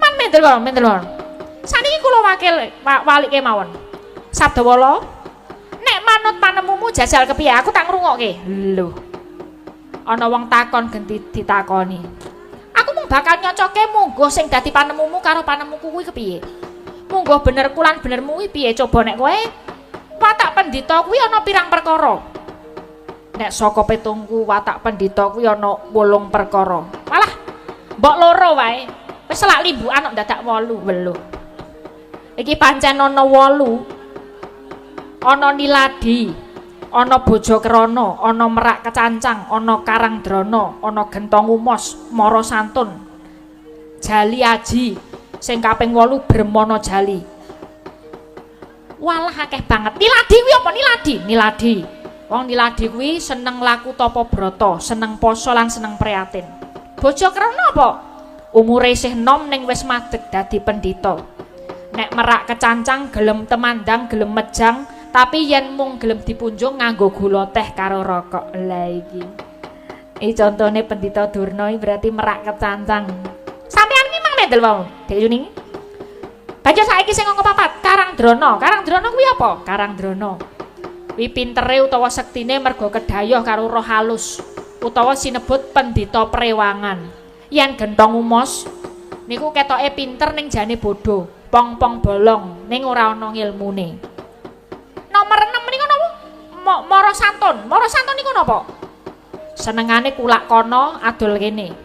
man mendel mawon, mendel mawon. Saniki kula wakil walike mawon. Sabdawala, nek manut panemumu Panemumu jajal kepiye? Aku tak ngrungokke. Lho. Ana wong takon genti ditakoni. Aku mung bakal nyocoke mungguh sing dadi panemumu karo panemuku kuwi kepiye. Mungguh benerku lan benermu kuwi piye? Coba nek kowe watak pendhita kuwi ana pirang perkara. Nek saka petungku watak pendhita kuwi ana 8 perkara. Walah, mbok loro wae. Wis selak limbukan kok dadak 8. Weluh. Iki pancen ana 8. Ana Niladi, ana Bojokrana, ana Merak Kecancang, ana Karangdrana, ana Gentong Umos, Mara Santun, Jali Aji, sing kaping 8 Bremana Jali. Walah akeh banget. Niladi kuwi apa Niladi? Niladi. Wong Niladi kuwi seneng laku tapa brata, seneng poso lan seneng prihatin. Bojokrana apa? Umure isih enom ning wis madeg dadi pendhita. Nek Merak Kecancang gelem temandang, gelem mejang, tapi yen mung gelem dipunjung nganggo gula teh karo rokok. Lah iki. Iki contone pendhita Durna iki berarti Merak Kecancang. Sampeyan ki mang mendel wae, Dek Yuning. Banjur saiki sing angka 4, Karangdrana. Karangdrana kuwi apa? Karangdrana. Kuwi pintere utawa sektine mergo kedayoh karo roh halus utawa sinebut pendhita prewangan. Yen Gentong Umos niku ketoke pinter ning jane bodho, pong-pong bolong ning ora ana ngilmune. Nomor 6 niku napa? Mara Santun. Mara Santun niku napa? Senengane kulak kono adol kene.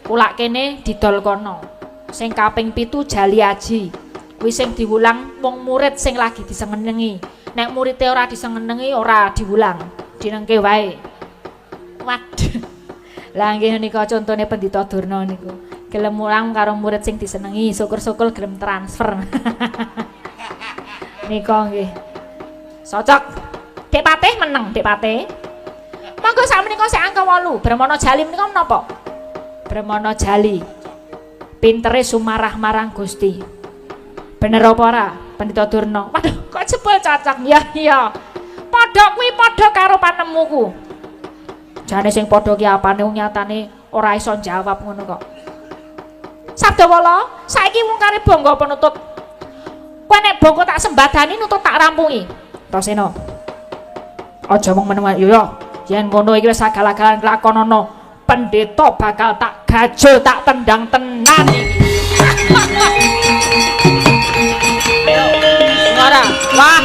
Kulak kene didol kono. Sing kaping 7 Jali Aji. Kuwi sing diwulang wong murid sing lagi disenengi. Nek murite ora disenengi ora diwulang, dinengke wae. Waduh. Lah nggih nika contone pendhita Durna niku. Gelem mulang karo murid sing disenengi, syukur-syukur gelem transfer. Nika nggih. Socok. Dek Patih meneng, Dek Patih. Monggo sakmenika sik angka 8. Bremana Jali menika menapa? Bremana Jali. Pintere sumarah marang Gusti. Bener apa ora, Pendhita Durna? Waduh, kok jebul cocok. Ya iya. Padha kuwi padha karo panemuku. Jane sing padha ki apane wong nyatane ora iso jawab ngono kok. Sabdawala, saiki wong kare bangga apa nutut? Kowe nek bangga tak sembadani nutut tak rampungi. Antasena. Aja mung meneng yo yo. Yen ngono iki wis agal-agalan lakonono. Pendeta bakal tak gajul tak tendang tenan iki. Ora. Wah.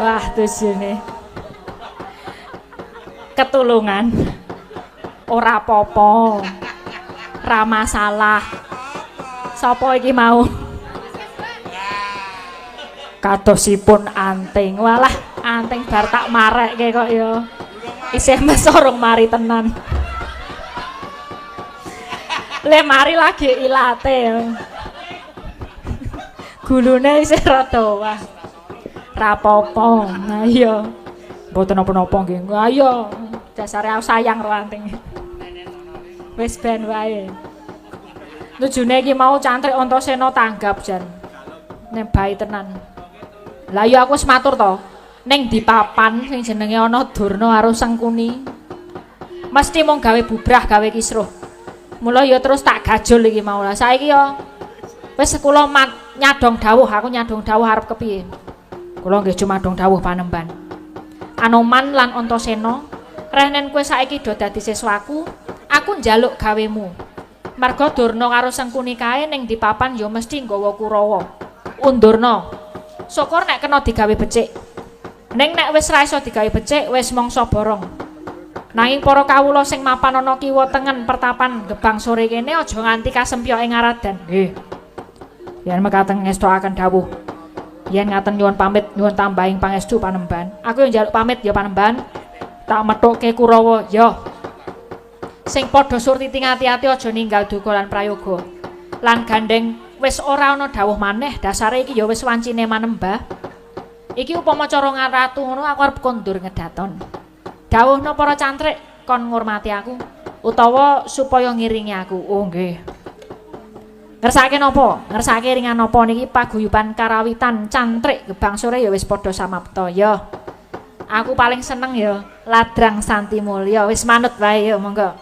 Wah, tujune ketulungan. Ora apa-apa. Ra masalah. Sapa iki mau? Kadosipun anting. Walah, anting bar tak marekke kok ya. Isih mesorong mari tenan. Le mari lagi ilate. Gulune isih rada wah. Ra apa-apa. Nah iya. Mboten napa-napa nggih. Ayo, dasare aku sayang karo anting. Wis ben wae. Tujune iki mau cantrik Antasena tanggap jan. Nek bae tenan. Lah iya aku wis matur to. Ning di papan sing jenenge ana Durna karo Sengkuni. Mesti mung gawe bubrah, gawe kisruh. Mula ya terus tak gajul iki mau. Lah saiki ya wis kula nyadong dawuh, aku nyadong dawuh arep kepiye? Kula nggih jumadong dawuh panemban. Anoman lan Antasena, rehnen kowe saiki do dadi siswaku, aku njaluk gawemu. Marga Durna karo Sengkuni kae ning di papan ya mesti nggawa Kurawa. Undurna. Syukur nek kena digawe becik. Ning nek wis ra iso digawe becik, wis mangsa borong. Nanging para kawula sing mapan ana kiwa tengen pertapan Gebang Sore kene aja nganti kasempyok ing aradan. Nggih. Yen mekaten ngestokaken dawuh. Yen ngaten nyuwun pamit, nyuwun tambahing pangestu Panembahan. Aku yo njaluk pamit ya Panembahan. Tak methukke Kurawa ya. Sing padha surtiti ati-ati aja ninggal duka lan prayoga. Lan gandeng wis ora ana dawuh maneh, dasare iki ya wis wancine manembah. Iki upama cara ngaratu ngono aku arep kondur ngedaton. Dawuhna para cantrik kon ngurmati aku utawa supaya ngiringi aku. Oh nggih. Ngersakake napa? Ngersakake ringan napa niki paguyuban karawitan cantrik Gebang Sore ya wis padha samapta ya. Aku paling seneng ya Ladrang Santi Mulya. Wis manut wae ya monggo.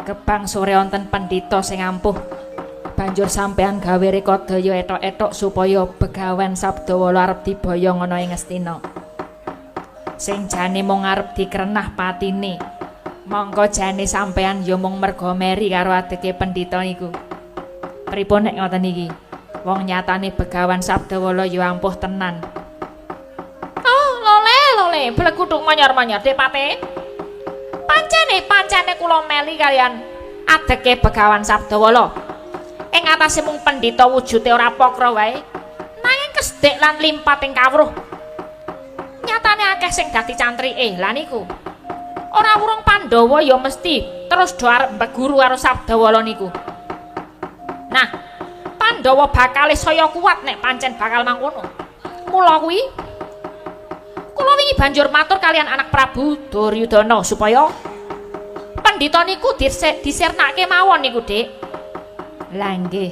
Gebang Sore wonten pendhita sing ampuh. Banjur sampean gawe rekodaya ethok-ethok supaya Begawan Sabdawala arep diboyong ana ing Ngastina. Sing jane mung arep dikrenah patine. Mongko jane sampean ya mung merga meri karo adeke pendhita iku. Pripun nek ngoten iki? Wong nyatane Begawan Sabdawala ya ampuh tenan. Oh, lole lole, blekuthuk manyar-manyar Depate. Pancene kula meli kalian adeke Begawan Sabdawala. Ing atase mung pendhita wujude ora pokro wae, nanging kesdek lan limpating kawruh. Nyatane akeh sing dadi cantrike. Lah niku ora wurung Pandhawa ya mesti terus do arep mbeguru karo Sabdawala niku. Nah, Pandhawa bakale saya kuat nek pancen bakal mangkono. Mula kuwi kula wingi banjur matur kalian anak Prabu Duryudana supaya pendhita niku disirnake mawon niku, Dik. Lah nggih.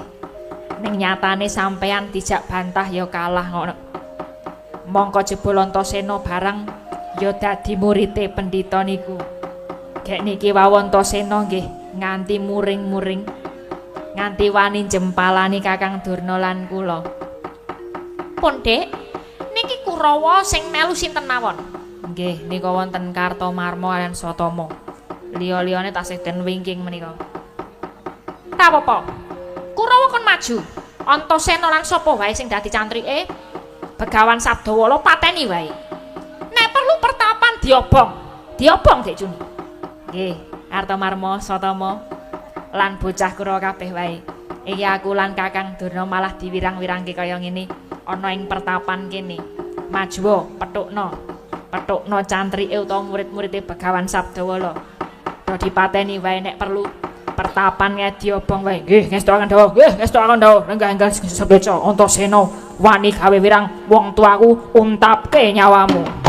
Ning nyatane sampean dijak bantah ya kalah ngono. Mongko jebul Antasena barang Ya dadi murite pendhita niku. Gek niki wau Antasena nggih nganti muring-muring. Nganti wani jempalani Kakang Durna lan kula. Pun, Dik, niki Kurawa sing melu sinten mawon? Nggih, nika wonten Kartomarma lan Satama. Liya-liyane tasih den wingking menika. Ta apa-apa. Kurawa kon maju. Antasena lan sapa wae sing dadi cantrike Begawan Sabdawala pateni wae. Nek perlu pertapan diobong. Diobong, Dik Juni. Nggih, Kartomarma, Satama lan bocah Kurawa kabeh wae. Iki aku lan Kakang Durna malah diwirang-wirangke kaya ngene ana ing pertapan kene. Majuwa, pethukna. Pethukna cantrike utawa murid-muride Begawan Sabdawala. Do dipateni wae nek perlu. Pertapan kae diobong wae. Nggih, ngestokaken dawuh. Nggih, ngestokaken dawuh. Lenggah-lenggah sebeca Antasena wani gawe wirang wong tuaku untapke nyawamu.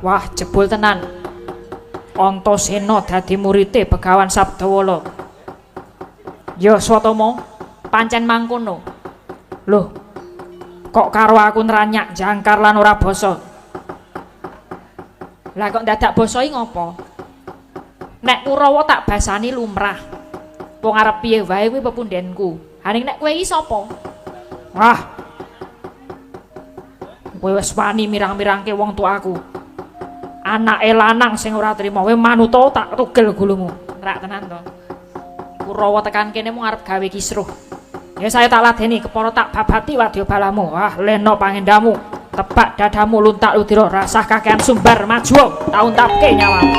Wah, jebul tenan. Antasena dadi murite Begawan Sabdawala. Ya Swatama, pancen mangkono. Loh, kok karo aku nranyak jangkar lan ora basa? Lah kok dadak basa iki ngopo? Nek Kurawa tak basani lumrah. Wong arep piye wae kuwi pepundhenku. Ha ning nek kowe iki sapa? Wah. Kowe wis wani mirang-mirangke wong tuaku. Anake lanang sing ora trima, kowe manuta tak tugel gulumu. Rak tenan to. Kurawa tekan kene mung arep gawe kisruh. Ya saya tak ladeni kepara tak babati wadyabalamu. Wah, leno pangendamu, tebak dadamu luntak ludira, rasah kakean sumbar maju, tak untapke nyawamu.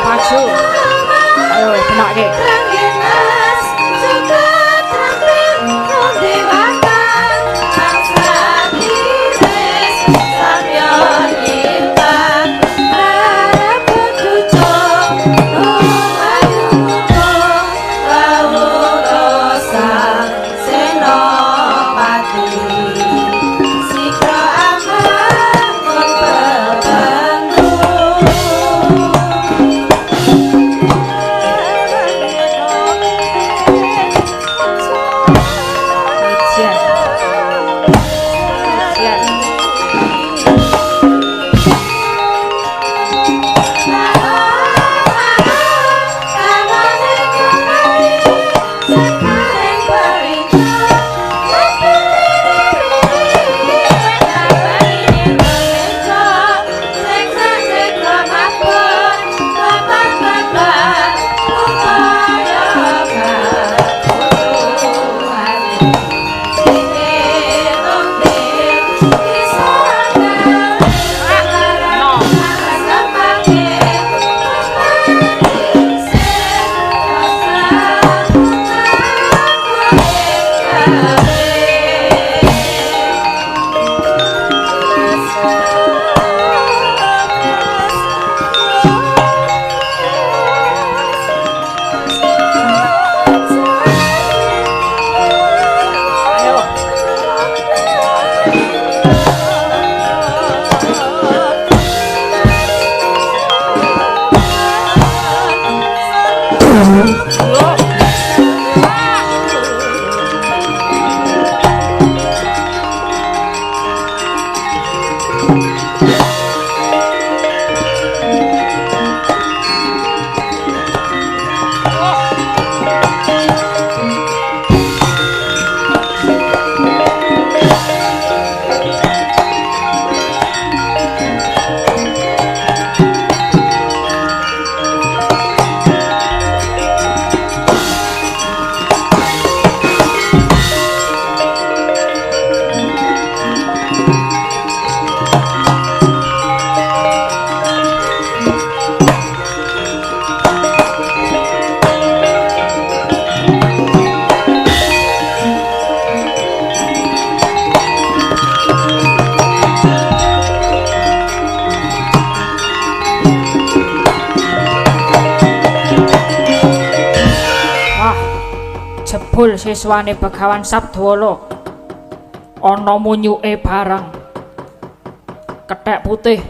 maju. Ayo benake. Jebul siswane Begawan Sabdawala ana munyuke barang kethek putih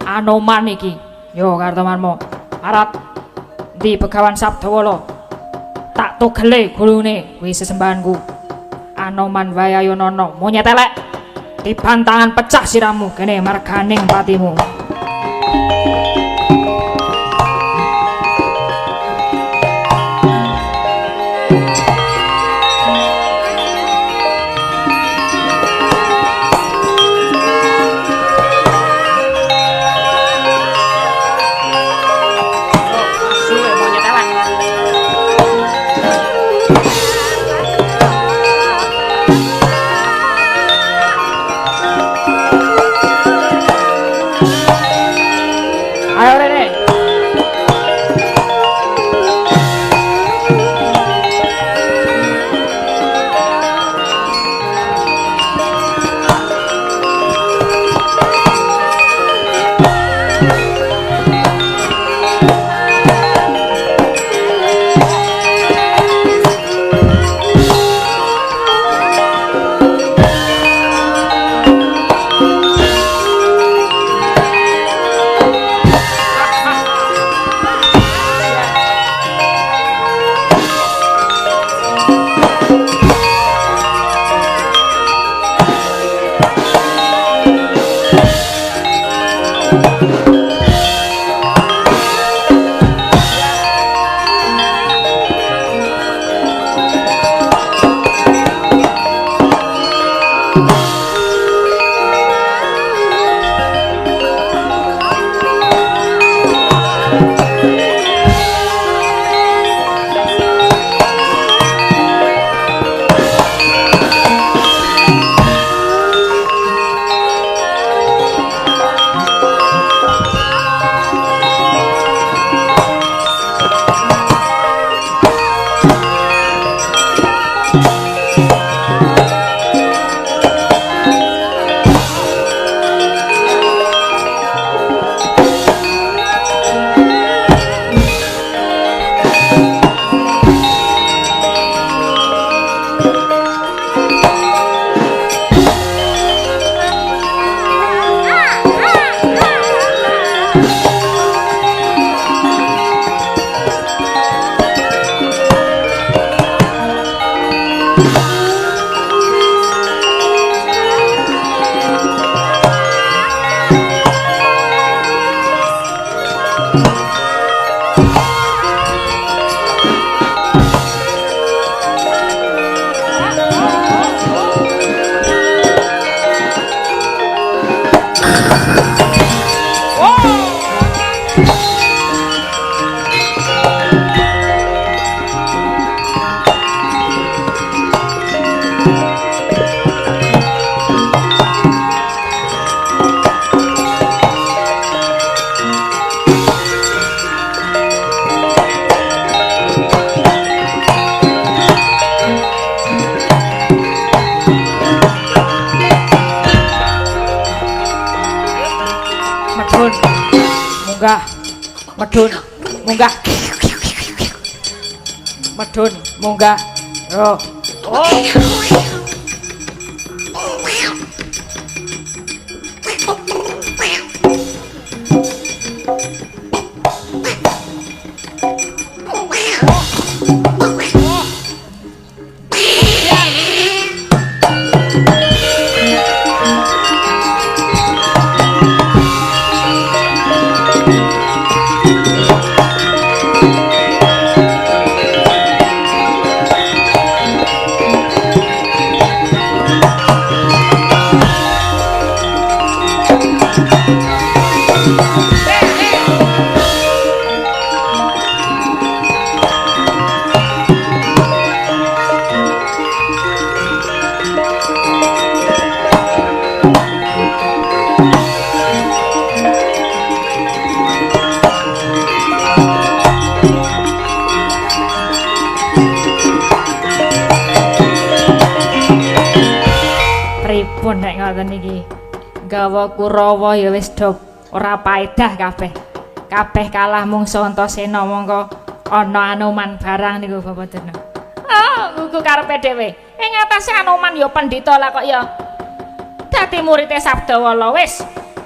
Anoman iki. Yo Kartomarmo, arat ndi Begawan Sabdawala? Tak tugele gulune kuwi sesembahanku. Anoman wae ayo nono, monyet elek. Dibantangan pecah siramu kene marganing patimu. Thank you. Medun, munggah. Medun, munggah. Yo. Oh. Pripun nek ngoten iki? Gawa Kurawa ya wis do ora paedah kabeh. Kabeh kalah mungsu Antasena mongko ana Anoman barang niku Bapak Durna. Ah, gugu karepe dhewe. Ing atase Anoman ya pendhita lah kok ya. Dadi murite Sabdawala wis.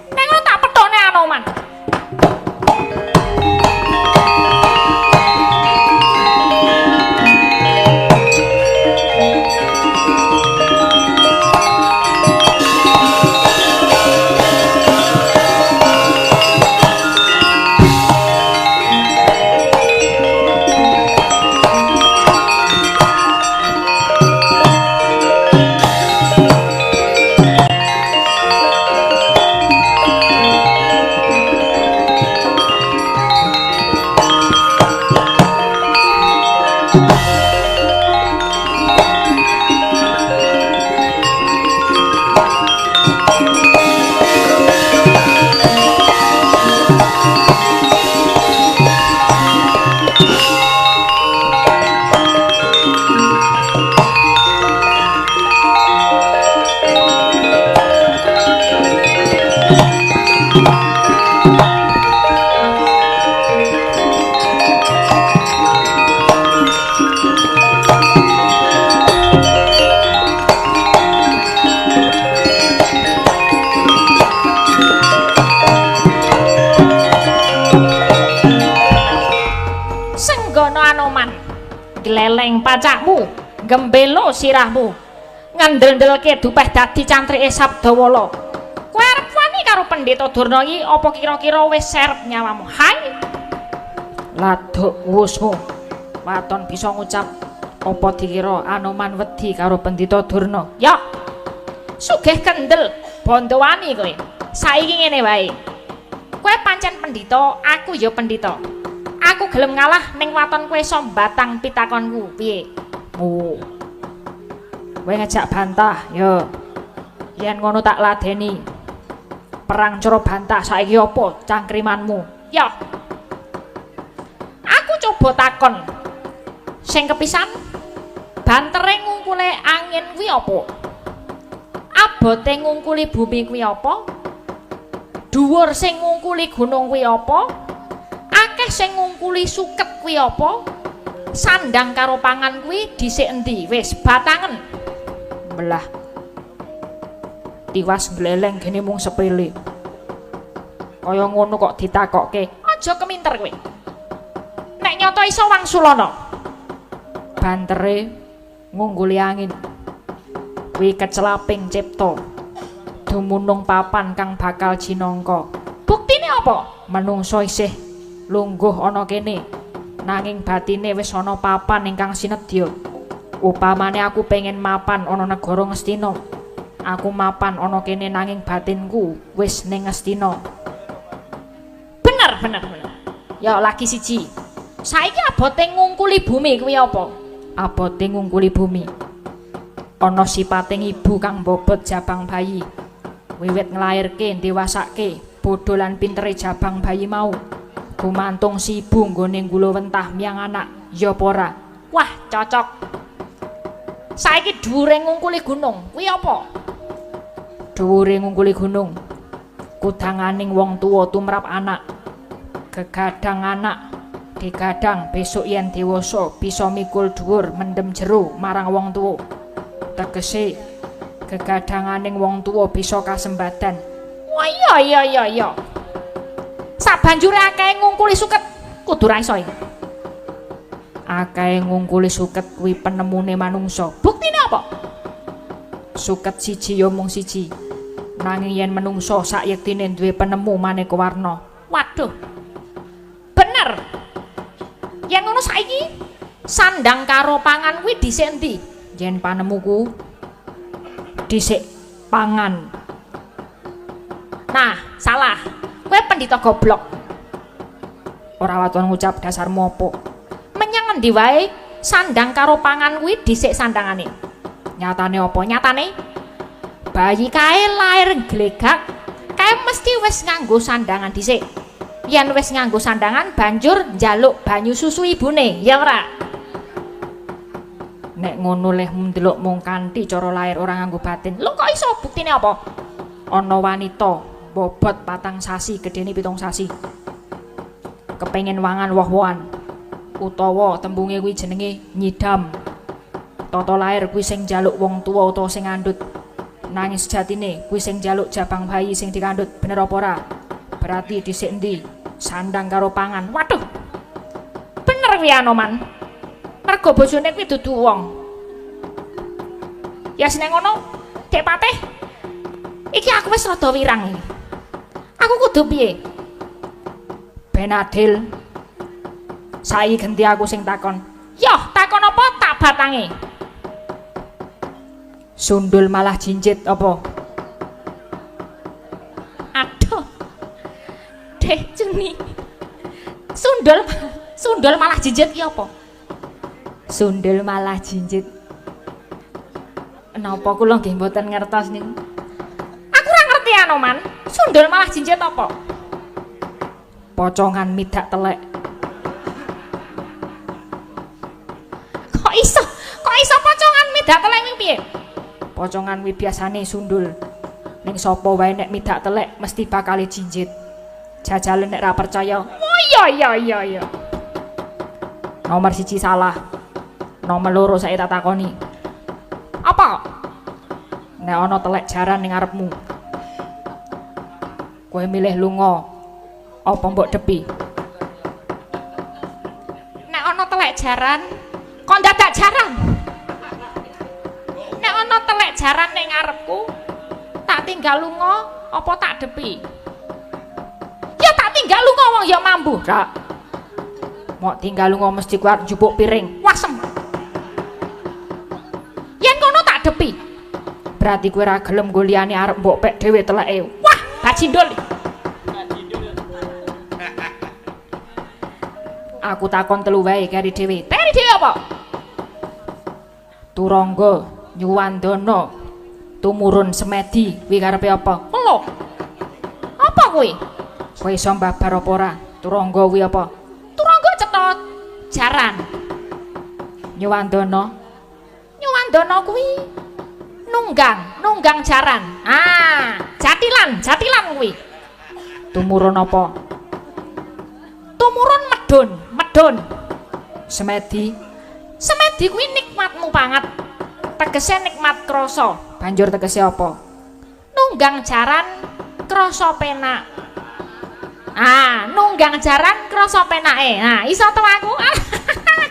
Nek ngono tak pethukne Anoman. Gleleng pacakmu, gembelo sirahmu, ngendel-ndelke dupeh dadi cantrike Sabdawala. Kowe arep wani karo Pendhita Durna iki apa kira-kira wis serep nyawamu? Hai. Laduk wusmu. Waton bisa ngucap apa dikira Anoman wedi karo Pendhita Durna? Ya. Sugih kendel, bondo wani kowe. Saiki ngene wae. Kowe pancen pendhita, aku ya pendhita. Aku gelem ngalah ning waton kowe iso mbatang pitakonku. Piye? Oh. Kowe ngejak bantah, yo. Yen ngono tak ladeni. Perang cara bantah saiki apa cangkrimanmu? Ya. Aku coba takon. Sing kepisan, bantere ngungkule angin kuwi apa? Abote ngungkuli bumi kuwi apa? Dhuwur sing ngungkuli gunung kuwi apa? Akeh sing ngungkuli suket kuwi apa? Sandang karo pangan kuwi dhisik endi? Wis batangen. Belah. Tiwas gleleng gene mung sepele. Kaya ngono kok ditakokke. Aja keminter kowe. Nek nyata iso wangsulana. Bantere ngungguli angin. Kuwi kecelaping cipta. Dumunung papan kang bakal jinangka. Buktine apa? Menungso isih lungguh ana kene, nanging batine wis ana papan ingkang sinedya. Upamane aku pengen mapan ana negara Ngastina, aku mapan ana kene nanging batinku wis ning Ngastina. Bener, bener, bener. Ya lagi siji. Saiki abote ngungkuli bumi kuwi apa? Abote ngungkuli bumi. Ana sipating ibu kang mbobot jabang bayi. Wiwit nglairke, ndewasake, bodho lan pintere jabang bayi mau. Gumantung si ibu nggone nggulawentah miyang anak, ya apa ora? Wah, cocok. Saiki dhuwure ngungkuli gunung, kuwi apa? Dhuwure ngungkuli gunung. Kudanganing wong tuwa tumrap anak. Gegadang anak digadang besok yen dewasa bisa mikul dhuwur mendem jero marang wong tuwa. Tegese gegadanganing wong tuwa bisa kasembadan. Wah iya iya iya iya. Sabanjure akeh ngungkuli suket kudu ra iso iki. Akeh ngungkuli suket kuwi penemune manungsa. Buktine apa? Suket siji ya mung siji. Nanging yen menungsa sayektine duwe penemu maneka warna. Waduh. Bener. Yen ngono saiki sandang karo pangan kuwi dhisik endi? Yen panemuku dhisik pangan. Nah, salah. Kowe pendhita goblok. Ora waton ngucap dasarmu apa. Menyang endi wae sandang karo pangan kuwi dhisik sandangane. Nyatane apa? Nyatane bayi kae lair glegak kae mesti wis nganggo sandangan dhisik. Yen wis nganggo sandangan banjur njaluk banyu susu ibune, ya ora? Nek ngono leh ndelok mung kanthi cara lair ora nganggo batin. Lho kok iso? Buktine apa? Ana wanita bobot 4 sasi, gedene 7 sasi. Kepengen wangan woh-wohan utawa tembunge kuwi jenenge nyidam. Tata lair kuwi sing njaluk wong tuwa utawa sing ngandhut. Nanging sejatine kuwi sing njaluk jabang bayi sing dikandhut, bener apa ora? Berarti dhisik endi? Sandang karo pangan. Waduh. Bener kuwi Anoman. Mergo bojone kuwi dudu wong. Ya seneng ngono, Dek Patih. Iki aku wis rada wirang iki. Aku kudu piye? Ben adil. Saiki genti aku sing takon. Yoh, takon apa tak batange? Sundul malah jinjit apa? Aduh. Dek Juni. Sundul, sundul malah jinjit ki apa? Sundul malah jinjit. Napa kula nggih mboten ngertos niku? Aku ora ngerti Anoman. Sundul malah jinjit apa? Pocongan midak telek. Kok iso? Kok iso pocongan midak telek kuwi piye? Pocongan kuwi biasane sundul. Ning sapa wae nek midak telek mesti bakal jinjit. Jajalen nek ra percaya. Oh iya iya iya iya. Nomor 1 salah. Nomor 2 saya tak takoni. Apa? Nek ana telek jaran ning ngarepmu. Kowe milih lunga apa mbok depi? Nek ana telek jaran, kok dadak jaran? Nek ana telek jaran ning ngarepku, tak tinggal lunga apa tak depi? Ya tak tinggal lunga wong ya mambu. Rak. Mok tinggal lunga mesti kuat njupuk piring. Wasem. Yen kono tak depi. Berarti kowe ora gelem nggo liyane arep mbok pek dhewe teleke. Wah, bajindul. Aku takon telu wae keri dhewe. Keri dhewe apa? Turangga Nyuwandana tumurun semedi kuwi karepe apa? Lho. Apa kuwi? Kowe iso mbabar apa ora? Turangga kuwi apa? Turangga cetha jaran. Nyuwandana. Nyuwandana kuwi nunggang, nunggang jaran. Ah, jatilan, jatilan kuwi. Tumurun apa? Tumurun medun, medun. Semedi. Semedi kuwi nikmatmu banget. Tegese nikmat krasa. Banjur tegese apa? Nunggang jaran krasa penak. Ah, nunggang jaran krasa penake. Nah, iso to aku?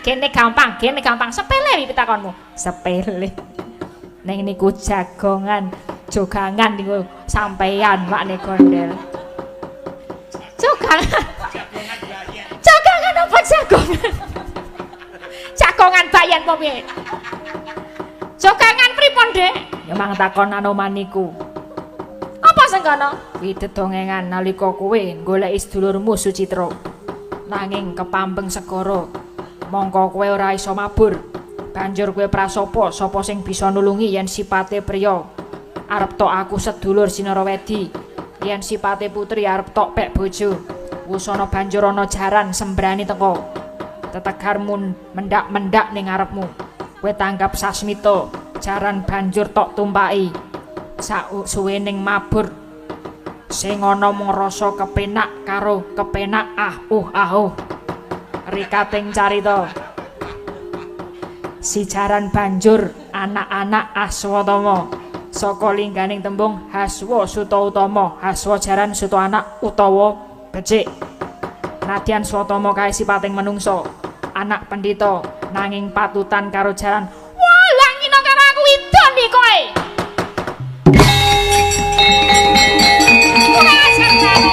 Gene gampang, gene gampang. Sepele iki pitakonmu. Sepele. Ning niku jagongan, jogangan niku sampeyan makne gondel. Jogangan. Jagongan apa jagongan? Jagongan bayan apa piye? Jogangan pripun, Dek? Ya mang takon Anoman niku. Apa sing kono? Kuwi dedongengan nalika kowe goleki sedulurmu Sucitra. Nanging kepambeng segara. Mongko kowe ora iso mabur. Banjur kowe prasapa sapa sing bisa nulungi yen sipate priya arep tok aku sedulur Sinarawedi. Yen sipate putri arep tok pek bojo. Wusana banjur ana jaran sembrani teko. Tetegarmu mendak-mendak ning ngarepmu. Kowe tanggap sasmita, jaran banjur tok tumpaki. Sak suwening mabur Sing ana mung rasa kepenak karo kepenak ah ah uh. Rikating carita. Si jaran banjur anak-anak Aswatama saka lingganing tembung Haswa Suta Utama, Haswa jaran suta anak utawa becik. Nadyan Swatama kae sipating menungsa, anak pendhita nanging patutan karo jaran. Wah, langino karo aku idon iki kowe. Kurang ajar karo.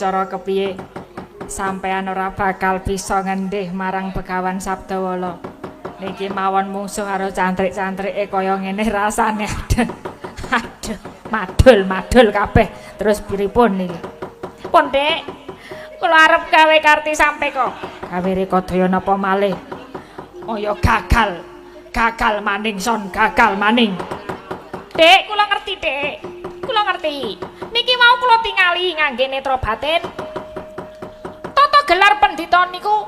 Cara kepiye sampean ora bakal bisa ngendih marang Begawan Sabdawala. Niki mawon mungsuh karo cantrik-cantrike kaya ngene rasane. Aduh, madul-madul kabeh. Terus pripun niki? Pun, Dik. Kula arep gawe karti sampeka. Gawe rekodaya napa malih? Kaya gagal. Gagal maning son, gagal maning. Dik, kula ngerti, Dik. Kula ngerti. Niki mau kula tingali ngangge netra batin. Tata gelar pendhita niku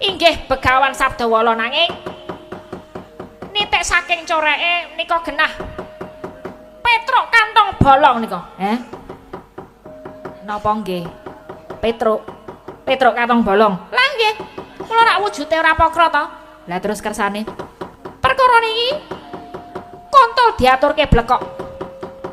inggih Begawan Sabdawala, nanging nitik saking coreke nika genah Petruk kantong bolong nika. Heh. Napa nggih? Petruk. Petruk kantong bolong. Lah nggih. Kula rak wujude ora pokro to. Lah terus kersane perkara niki kontol diaturke blekok.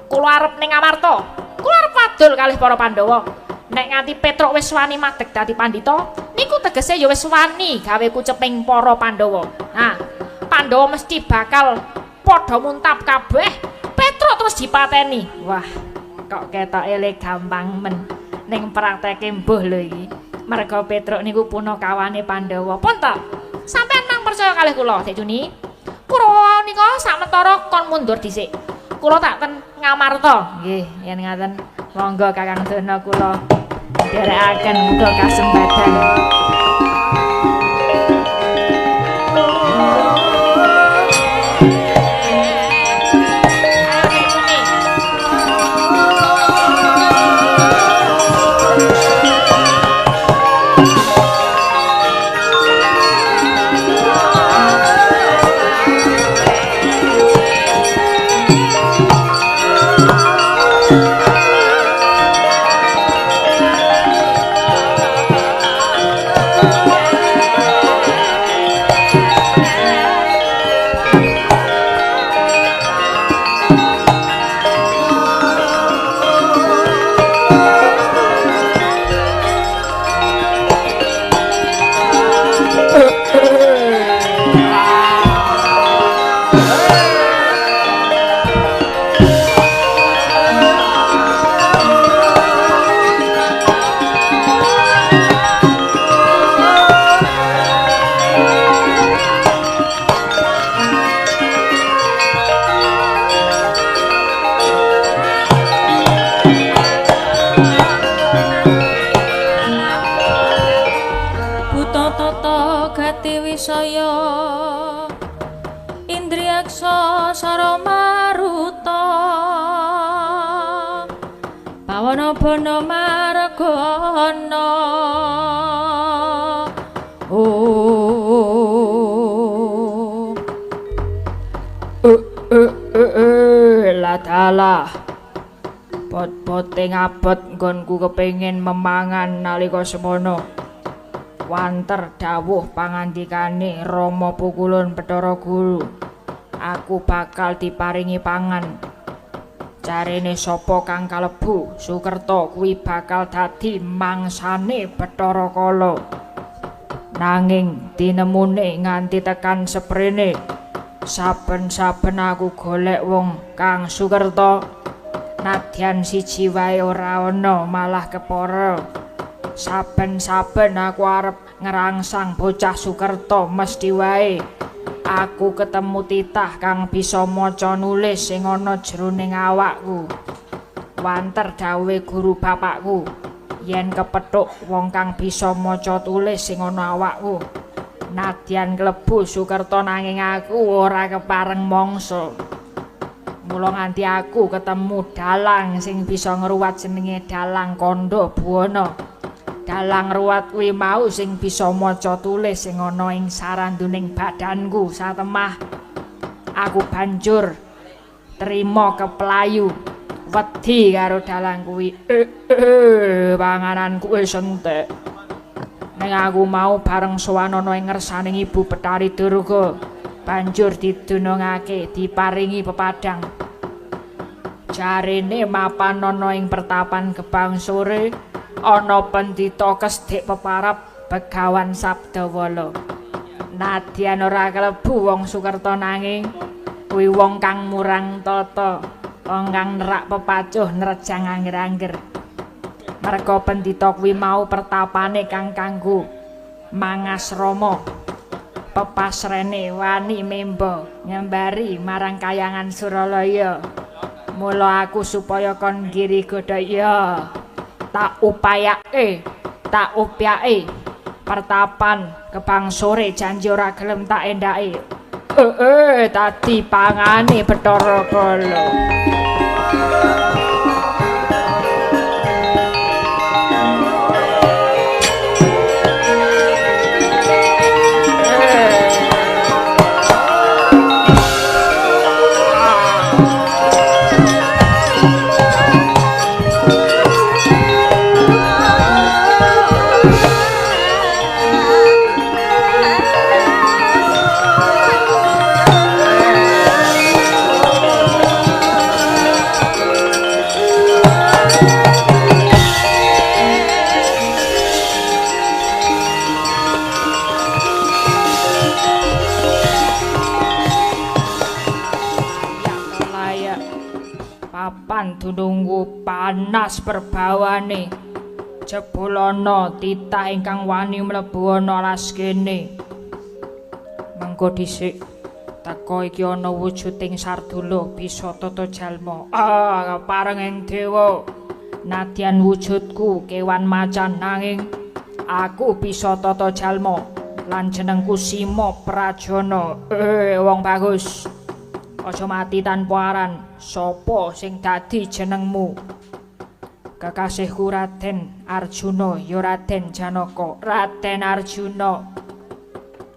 Kula arep ning Amarta. Kula arep wadul kalih para Pandhawa. Nek nganti Petruk wis wani madeg dadi pandhita, niku tegese ya wis wani gawe kuceping para Pandhawa. Nah, Pandhawa mesti bakal padha muntap kabeh. Petruk terus dipateni. Wah, kok ketoke le gampang men. Ning prakteke mbuh lho iki. Merga Petruk niku punakawane Pandhawa. Pun to. Sampeyan nang percaya kalih kula, Dik Juni. Kurawa nika samentara kon mundur dhisik. Kula tak ten Ngamarta. Nggih, yen ngaten monggo Kakang Durna kula nderekaken muga kasembadan. Reksa Sara Maruta Bawana Bana Margana. Oh ladalah bot-bote ngabot nggonku kepengin memangan nalika semono. Wanter dawuh pangandikane Rama Pukulun Bathara Guru, aku bakal diparingi pangan. Jarene sapa kang kalebu Sukerta kuwi bakal dadi mangsane Bathara Kala. Nanging tinemune nganti tekan seprene, saben-saben aku golek wong kang Sukerta, nadyan siji wae ora ana, malah kepara. Saben-saben aku arep ngrangsang bocah Sukerta mesti wae aku ketemu titah kang bisa maca nulis sing ana jroning awakku. Wanter dawuhe guru bapakku yen kepethuk wong kang bisa maca tulis sing ana awakku, nadyan klebu Sukerta nanging aku ora kepareng mangsa. Mula nganti aku ketemu dalang sing bisa ngruwat jenenge Dalang Kandha Buwana. Dalang ruwat kuwi mau sing bisa maca tulis sing ana ing saranduning badanku satemah. Aku banjur trima keplayu wedi karo dalang kuwi. Pangananku wis entek. Ning aku mau bareng sowan ana ing ngersaning Ibu Bathari Durga, banjur didunungake diparingi pepadang. Jarene mapan ana ing pertapan Gebang Sore ana pendhita kesdik peparap Begawan Sabdawala. Nadyan ora kelebu wong Sukerta nanging kuwi wong kang murang tata, wong kang nerak pepacuh nerjang angger-angger. Merga pendhita kuwi mau pertapane kang kanggo mangasrama, pepasrene wani memba nyembari marang kayangan Suralaya. Mula aku supaya kon giri godha tak upayake, tak upyake pertapan Gebang Sore janji ora gelem tak endake. Tadi pangane Bathara Kala. Dunungku panas perbawane, jebul ana titah ingkang wani mlebu ana alas kene. Mengko dhisik teka iki ana wujuding sardula bisa tata jalma. Ah, kepareng dewa, nadyan wujudku kewan macan nanging aku bisa tata jalma lan jenengku Sima Prajana. Wong bagus, aja mati tanpa aran. Sapa sing dadi jenengmu? Kekasihku Raden Arjuna, ya Raden Janaka. Raden Arjuna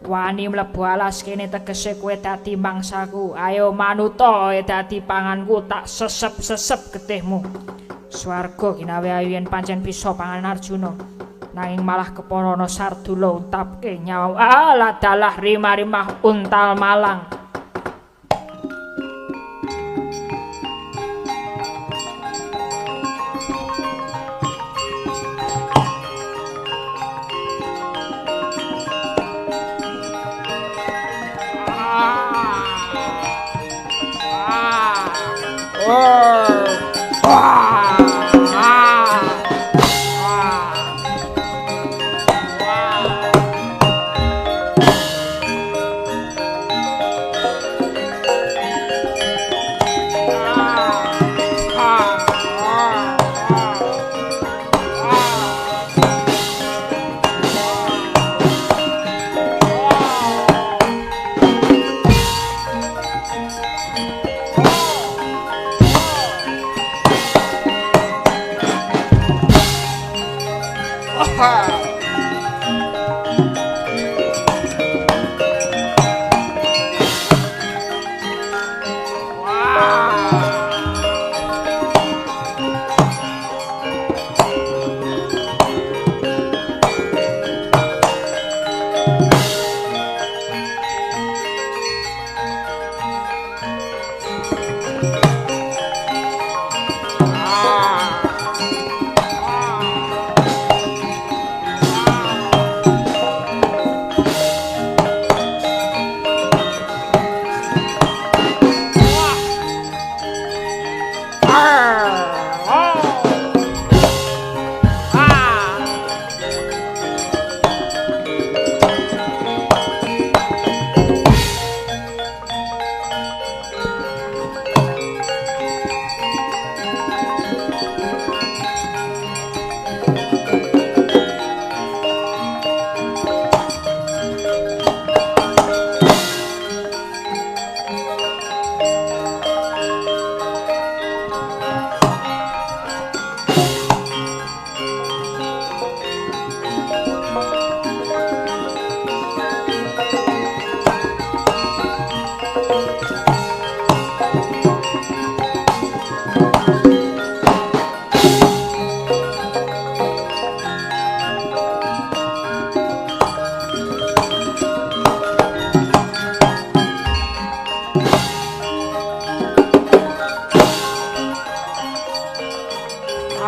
wani mlebu alas kene tegese kowe dadi mangsaku. Ayo manuta dadi panganku, tak sesep-sesep getihmu. Swarga ginawe ayu yen pancen bisa pangan Arjuna, nanging malah kepara ana sardula untapke nyawa. Ah, ladalah rimah-rimah untal malang.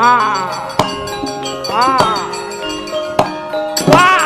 Ah. Ah. Wah.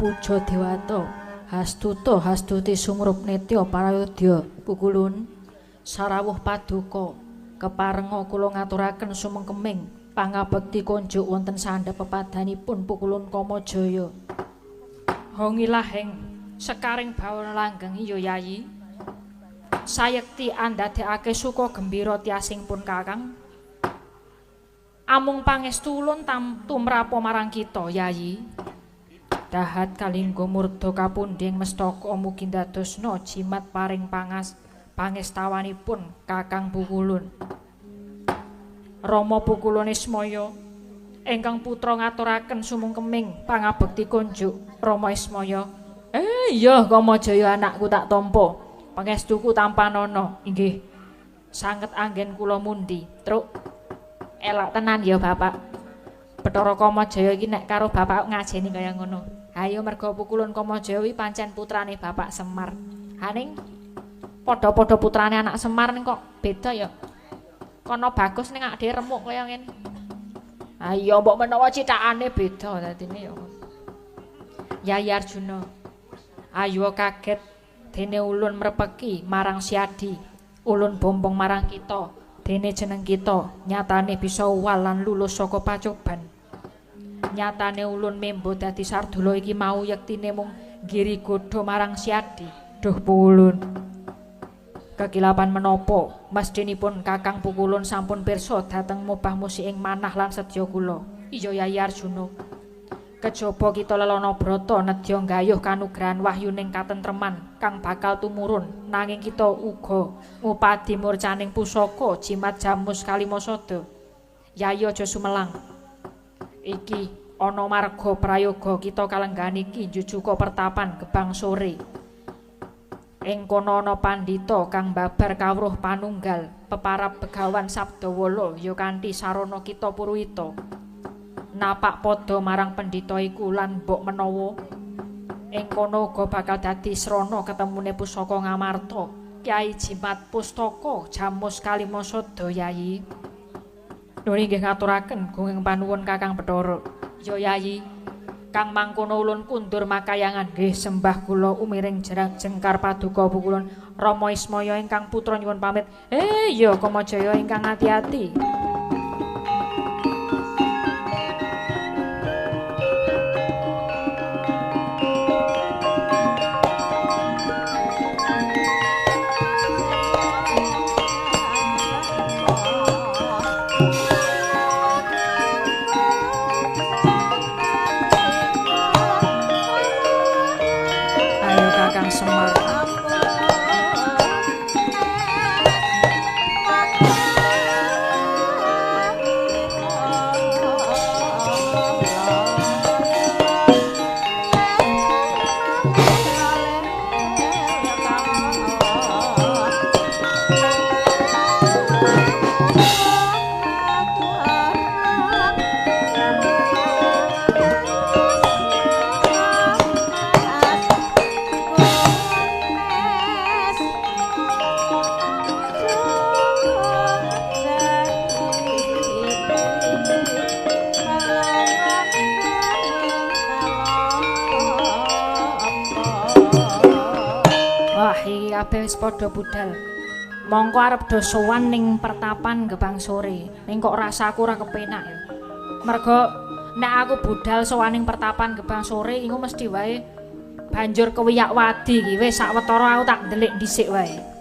Puja Dewata hastuta hastuti sumrup nitya parayodya pukulun sarawuh paduka keparenga kula ngaturaken sumengkeming pangabekti konjuk wonten sandhep pepadhanipun pukulun Kamajaya. Hongilahing sekaring bawana langgeng iya Yayi. Sayekti andadekake suka gembira tiasing pun Kakang. Amung pangestu ulun tumrapa marang kita Yayi. Dahat kalingga murda kapundhing mestaka mugi ndadosna jimat paring pangestawanipun Kakang Pukulun. Rama Pukulun Ismaya ingkang putra ngaturaken sumungkeming pangabekti konjuk Rama Ismaya. Iya Kamajaya anakku tak tampa. Pangestuku tampanana. Inggih. Sanget anggen kula mundi. Truk. Elok tenan ya Bapak. Bathara Kamajaya iki nek karo bapak ngajeni kaya ngono. Ayo merga Pukulun Kamajaya kuwi pancen putrane Bapak Semar. Haning padha-padha putrane anak Semar ning kok beda ya. Kono bagus ning awake dhewe remuk kaya ngene. Ayo mbok menawa cithakane beda dadine ya. Yayi Arjuna. Ayo kaget dene ulun mrepeki marang Siadi. Ulun bombong marang kita. Dene jeneng kita nyatane bisa uwal lan lulus saka pacoban. Nyatane ulun membo dadi sardula iki mau yektine mung nggiri godha marang Siadi. Duh Pukulun. Kekilapan menapa mesdinipun Kakang Pukulun sampun pirsa dhateng mobah musi ing manah lan sedya kula. Iya Yayi Arjuna. Kejaba kita lelana brata nedya nggayuh kanugrahan wahyuning katentreman kang bakal tumurun nanging kita uga ngupadi murcaning pusaka jimat jamus kalimasada. Yayi aja sumelang. Iki ana marga prayoga kita kalenggahan iki njujuka pertapan Gebang Sore. Ing kono ana pandhita kang babar kawruh panunggal peparab Begawan Sabdawala ya kanthi sarana kita Puruhita. Napak padha marang pendhita iku lan mbok menawa ing kono uga bakal dadi srana ketemune pusaka Ngamarta, Kyai Jimat Pustaka Jamus Kalimasada Yayi. Nuwun inggih ngaturaken gunging panuwun Kakang Bathara. Ya Yayi, kang mangkono ulun kundur makayangan nggih sembah kula umiring jerang jengkar paduka pukulun Rama Ismaya ingkang putra nyuwun pamit. Ya Kamajaya ingkang ati-ati. Ayo Kakang Semar. Wah, iki kabeh wis padha budal. Mongko arep do sowan ning pertapan Gebang sore. Ning kok rasaku ora kepenak ya. Mergo nek aku budal sowan ning pertapan Gebang sore iku mesti wae banjur kewiyak wadi iki. Wis sawetara aku tak ndelik dhisik wae.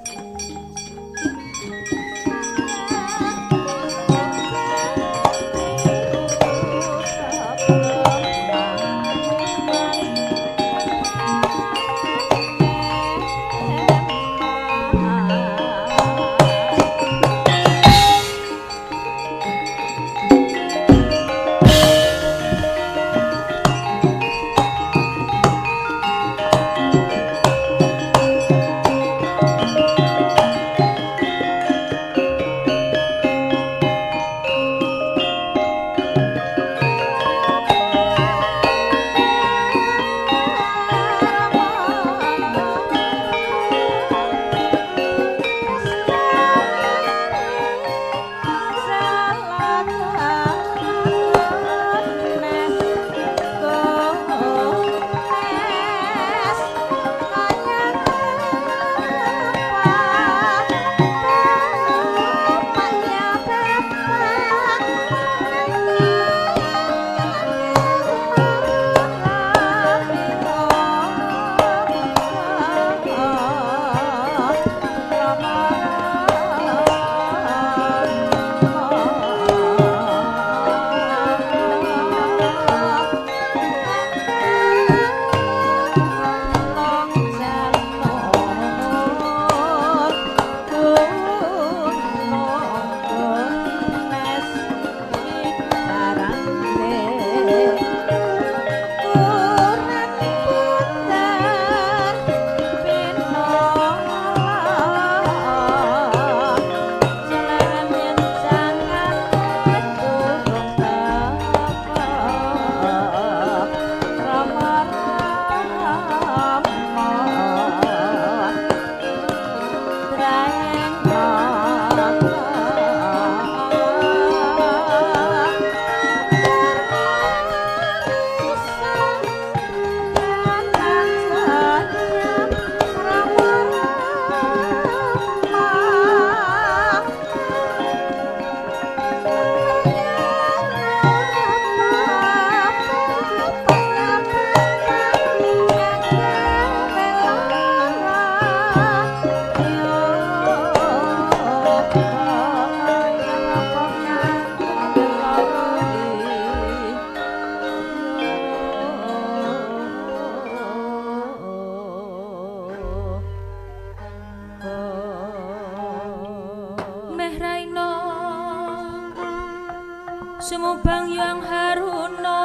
Sumubang yang haruna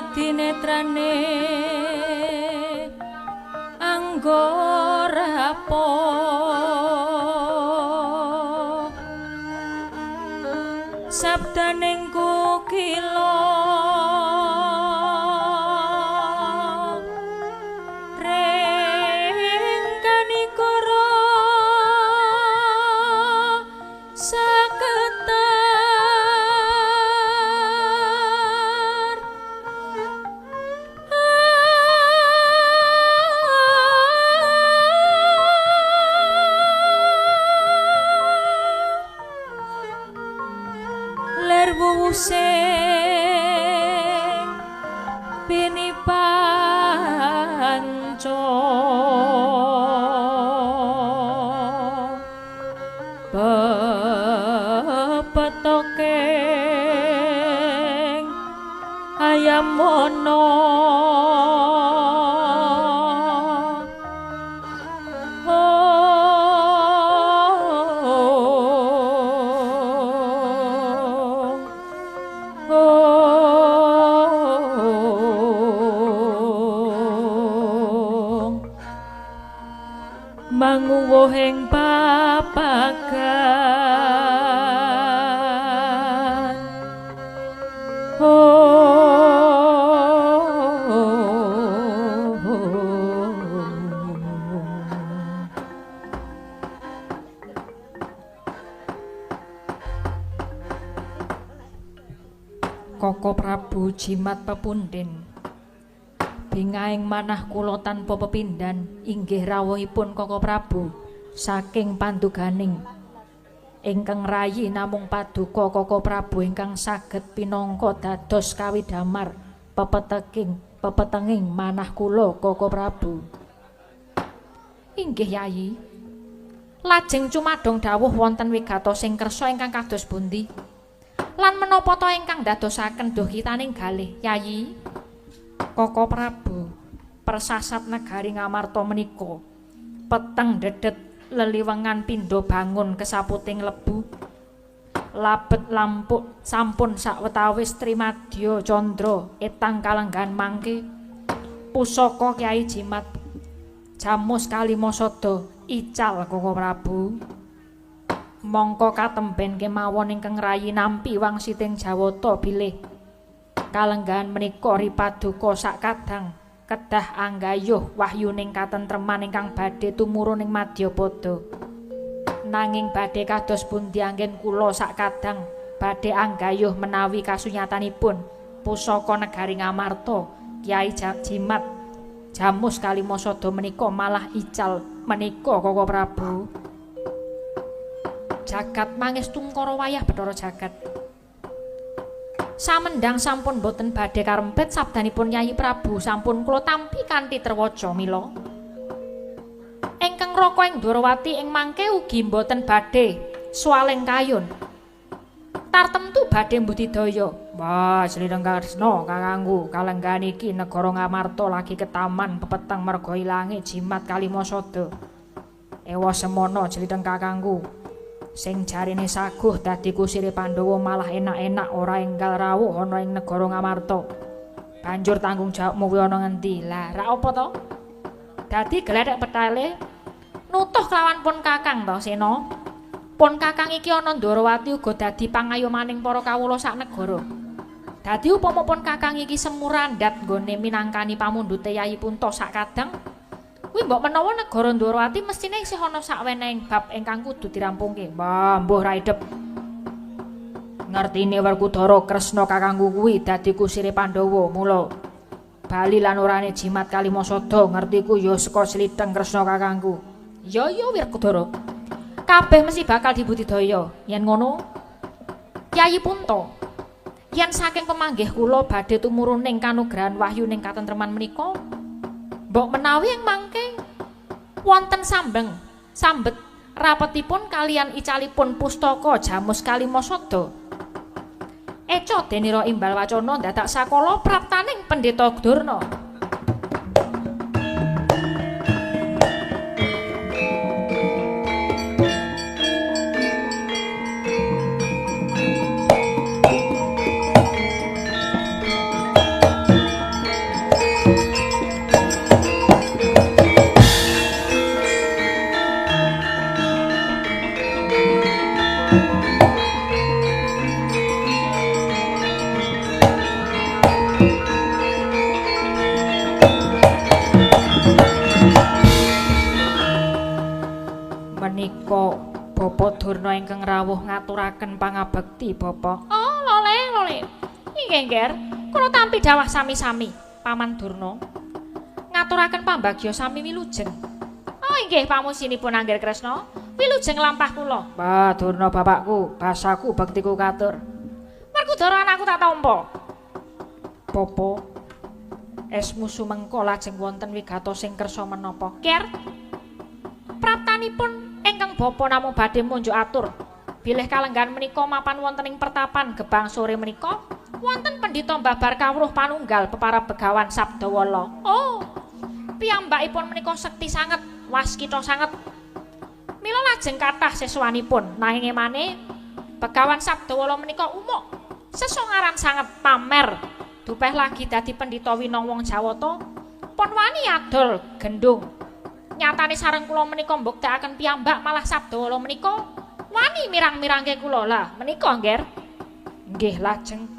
kadinetrane anggora Sabdaning kukila ring kanikara saketar ler wuwusing pinipanca pepetoking ayamono manguwuhing papagan Koko Prabu jimat pepundhen bingahing manah kula tanpa pepindhan inggih rawuhipun Koko Prabu saking panduganing ingkang rayi namung paduka Koko Prabu ingkang saged pinangka dados kawidamar pepetenging manah kula Koko Prabu. Inggih Yayi. Lajeng cumadong dawuh wonten wigatosing kersa ingkang kados pundi? Lan menapa ta ingkang dadosaken duhkitaning galih Yayi? Koko Prabu persasat negari Ngamarta menika peteng dedet leliwengan pindha bangun kesaputing lebu labet lampuk sampun sawetawis trimadya candra etang kalenggahan mangke pusaka Kyai Jimat Jamus Kalimasada ical Koko Prabu. Mongko katemben kemawon ingkang rayi nampi wangsiting Jawata bilih kalenggahan menika ripaduka sakadang kedah anggayuh wahyuning katentreman ingkang badhe tumurun ing madyapada. Nanging badhe kados pundi anggen kula sakadang badhe anggayuh menawi kasunyatanipun pusaka negari Ngamarta Kyai Jimat Jamus Kalimasada menika malah ical menika Koko Prabu. Jagat mangestu ngkara wayah Bathara Jagat. Samendang sampun boten badhe karempet sabdanipun Yayi Prabu sampun kula tampi kanthi terwaca mila. Ingkang raka ing Dwarawati ing mangke ugi boten badhe swaling kayun. Tartemtu badhe mbudidaya. Wah, Slendhang Kresna kakangku kalenggahan iki negara Ngamarta lagi ketaman pepeteng merga ilange Jimat Kalimasada. Ewa semono Slendhang kakangku. Sing jarine saguh dadi kusire Pandhawa malah enak-enak ora enggal rawuh ana ing negara Ngamarta. Banjur tanggung jawabmu kuwi ana ngendi? Lah, rak apa to? Dadi glethek petale nutuh kelawan pun kakang to, Sena. Pun kakang iki ana Ndorowati uga dadi pangayomaning para kawula sak negara. Dadi upama pun kakang iki semurandhat nggone minangkani pamundhute Yayi Punta sak kadang, kuwi mbok menawa negara Ndorowati mestine isih ana sawenehing bab ingkang kudu dirampungke. Mbah, mbuh ra idep. Ngertine Werkudara Kresna kakangku kuwi dadi kusire Pandhawa, mula bali lan orane Jimat Kalimasada ngertiku ya saka slitheng Kresna kakangku. Ya ya Werkudara. Kabeh mesti bakal dibudidaya. Yen ngono, Yayi Punta, yen saking pemanggih kula badhe tumuruning kanugrahan wahyuning katentreman menika, mbok menawi ing mangke wonten sambet rapetipun kalian icalipun pustaka Jamus Kalimasada. Eca denira imbal wacana dadak sakala praptaning Pendeta Durna. Ngendika Bapak Durna ingkang rawuh ngaturaken pangabekti Bapak. Oh, lole, lole. Inggih, Ngger. Kula tampi dawah sami-sami, Paman Durna. Ngaturaken pambagya sami wilujeng. Oh, inggih pamusinipun Angger Kresna. Wilujeng lampah kula. Mbah Durna bapakku, basaku bektiku katur. Werkudara anakku tak tampa. Bapa, esmu sumengko lajeng wonten wigatos sing kersa menapa? Ger. Praptanipun ingkang bapa namung badhe munjuk atur. Bilih kalenggan menika mapan wonten ing pertapan Gebang sore menika wonten pendhita babar kawruh panunggal peparab Begawan Sabdawala. Oh. Piyambakipun menika sekti sanget, waskita sanget. Mila lajeng kathah siswanipun, nanging emane Begawan Sabdawala menika umuk sesongaran sanget pamer. Dupeh lagi dadi pendhita winong wong Jawata, pun wani adol gendung. Nyatane sareng kula menika mbuktekaken piyambak malah Sabdawala menika wani mirang-mirangke kula. Lah menika, Ngger. Nggih, lajeng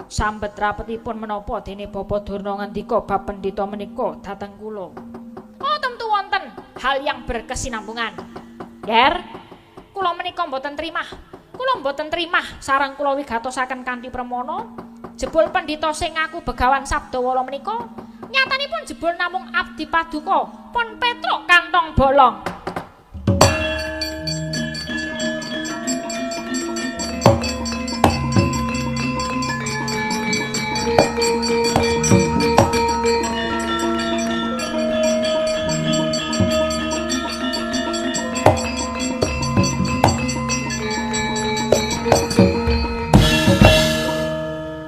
sambet rapetipun menapa dene Bapak Durna ngendika bab pendhita menika dhateng kula. Oh, tentu wonten hal yang berkesinambungan. Ngger, kula menika mboten trimah. Kula mboten trimah sareng kula wigatosaken kanthi premana. Jebul pendhita sing ngaku Begawan Sabdawala menika nyatanipun jebul namung abdi paduka pun Petruk kantong bolong.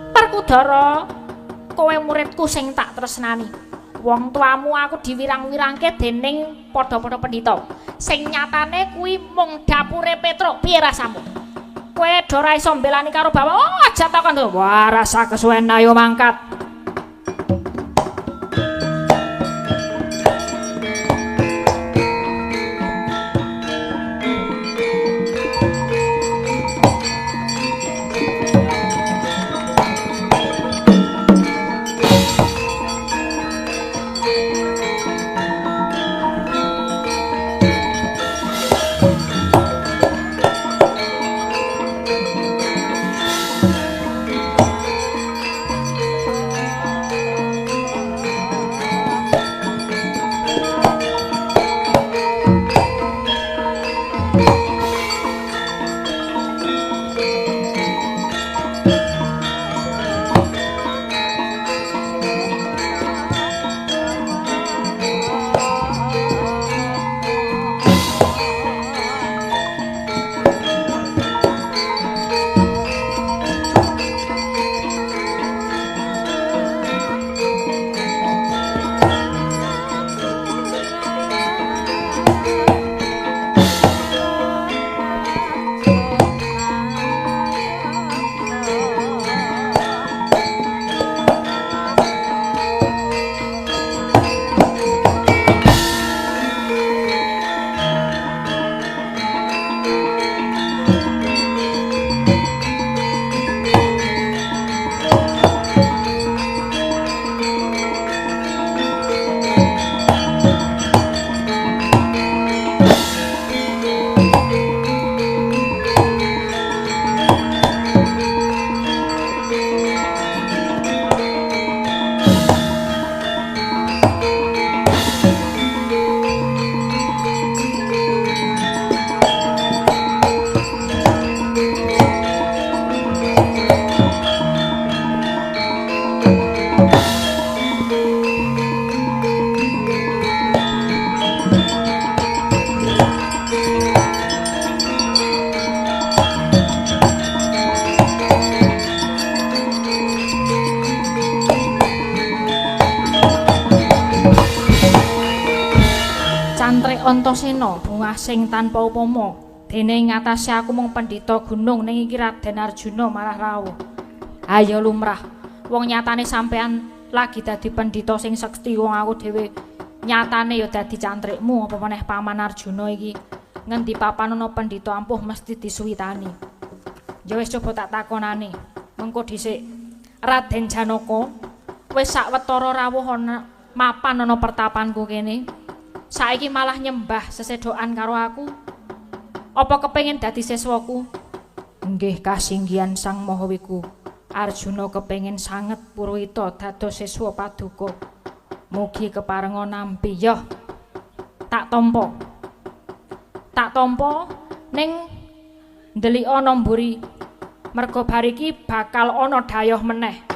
Werkudara, kowe muridku sing tak tresnani. Wong tuamu aku diwirang-wirangke dening padha-padha pendhita. Sing nyatane kuwi mung dapure Petruk. Piye rasamu? Kowe do ora iso mbelani karo bapak. Oh, aja takon to. Wah, rasa kesuwen ayo mangkat. Antasena bungah sing tanpa upama dene ing atase aku mung pendhita gunung ning iki Raden Arjuna malah rawuh. Ayo lumrah wong nyatane sampean lagi dadi pendhita sing sekti, wong aku dhewe nyatane ya dadi cantrikmu, apa meneh Paman Arjuna iki ngendi papan ana pendhita ampuh mesti disuwitani. Ya wis coba tak takonane mengko dhisik. Raden Janaka wis sawetara rawuh ana mapan ana pertapanku kene. Saiki malah nyembah sesedokan karo aku. Apa kepengin dadi siswaku? Nggih kasinggihan Sang Maha Wiku. Arjuna kepengin sanget Purwita dados siswa paduka. Mugi keparenga nampi. Yoh. Tak tampa. Tak tampa ning ndelik ana mburi. Merga bar iki bakal ana dhayoh meneh.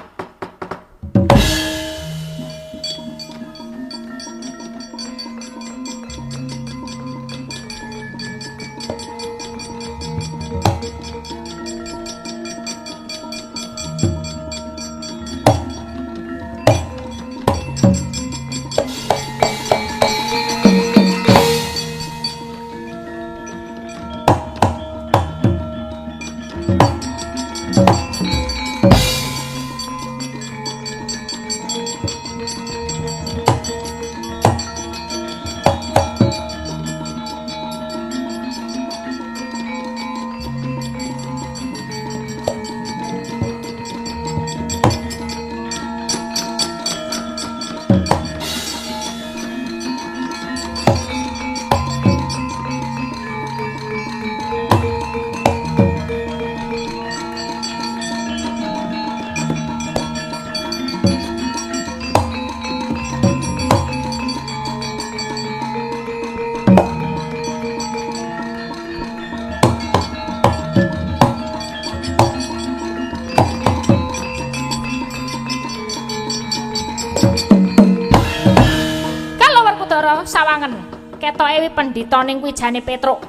Sawangen ketoke pendhita ning kuwi jane Petruk.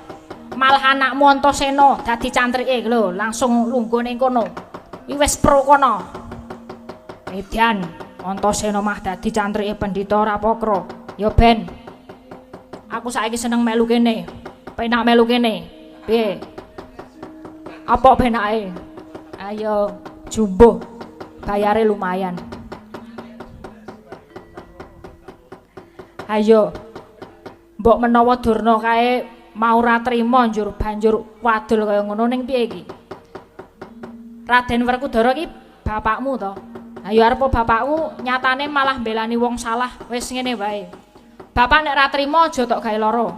Malah anakmu Antasena dadi cantrike lho, langsung lungguh ning kono. Kuwi wis pro kono. Edan Antasena mah dadi cantrike pendhita ora pokro. Ya ben. Aku saiki seneng melu kene. Penak melu kene. Piye? Apa penake? Ayo jumbuh. Bayare lumayan. Ayo. Mbok menawa Durna kae mau ora trima njur banjur wadul kaya ngono ning piye iki? Raden Werkudara iki bapakmu to? Ayo arep bapakku nyatane malah mbelani wong salah. Wis ngene wae. Bapak nek ora trima aja tok gawe lara.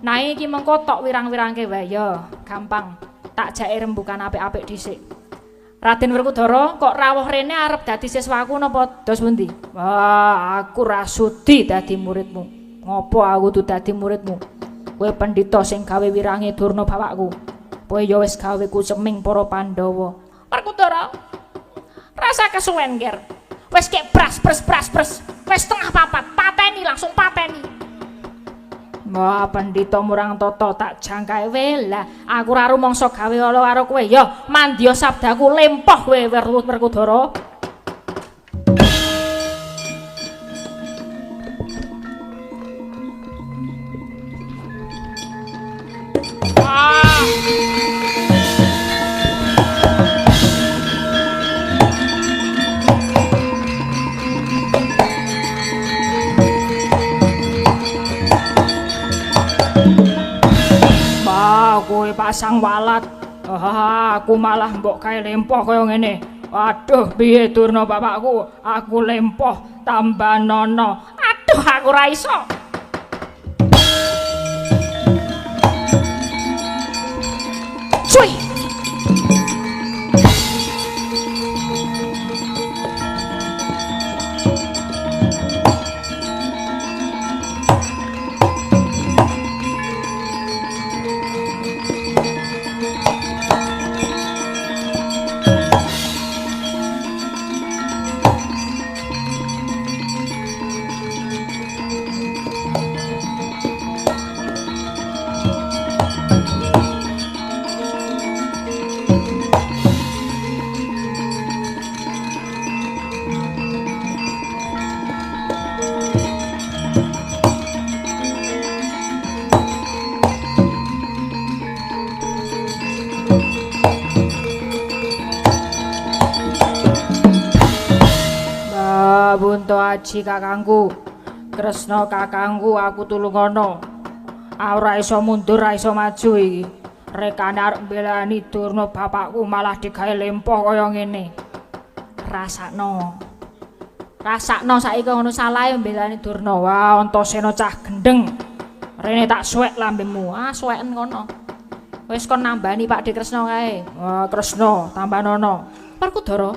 Nah iki mengko tok wirang-wirangke wae ya, gampang. Tak jake rembukan apik-apik dhisik. Raden Werkudara kok rawuh rene arep dadi siswaku napa dos pundi? Wah, aku ra sudi dadi muridmu. Ngopo aku tuh dadi muridmu? Kowe pendhita sing gawe wirange Durna bapakku. Kowe ya wis gawe kuceming para Pandhawa. Werkudara, rasa kesuwen ger. Wis kek pras pres pras pres. Wis 3:30, pateni langsung pateni. Wah, pendhita murang tata tak jangkae we. Lah, aku ora rumangsa gawe ala karo kowe. Ya, mandya sabdaku lempoh kowe Werkudara. Kowe pasang walat. Aku malah mbok kae lempoh kaya ngene. Waduh, piye Durna bapakku? Aku lempoh tambah nono. Aduh, aku ora iso. Cuy. Bunto aji kakangku, Kresna kakangku, aku tulungono. Ora iso mundur, ora iso maju iki. Rekane arep mbelani Durna bapakku malah digawe lempoh kaya ngene. Rasakno. Rasakno saiki ngono salahe mbelani Durna. Wah, Antasena cah gendeng. Rene tak suwek lambemu. Ah, suweken kono. Wis kon nambani Pakdhe Kresna kae. Wah, Kresna tambanono. Werkudara,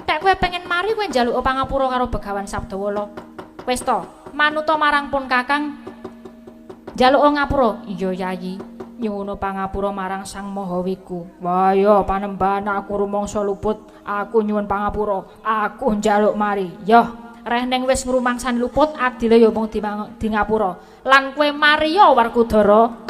nek kowe pengen mari kowe njaluk pangapura karo Begawan Sabdawala. Wis to, manuta marang pun Kakang njaluk ngapura. Iya Yayi, nyuwun pangapura marang Sang Maha Wiku. Wah ya panembahan aku rumangsa luput, aku nyuwun pangapura, aku njaluk mari. Yo, reh ning wis ngrumangsani luput adile ya mung di ngapura. Lan kowe mari ya Werkudara.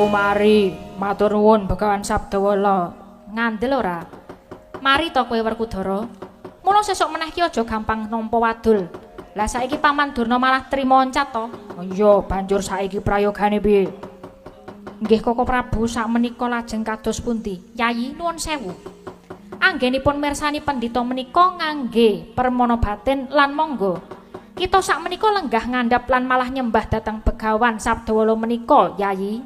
Mari, matur nuwun Begawan Sabdawala. Ngandel ora? Mari to kowe Werkudara. Mula sesuk meneh ki aja gampang nampa wadul. Lah saiki Paman Durna malah trima oncat to. Iya, banjur saiki prayogane piye? Nggih Koko Prabu, sakmenika lajeng kados pundi? Yayi nuwun sewu. Anggenipun mirsani pendhita menika ngangge permana batin lan monggo. Kita sakmenika lenggah ngandhap lan malah nyembah dhateng Begawan Sabdawala menika, Yayi.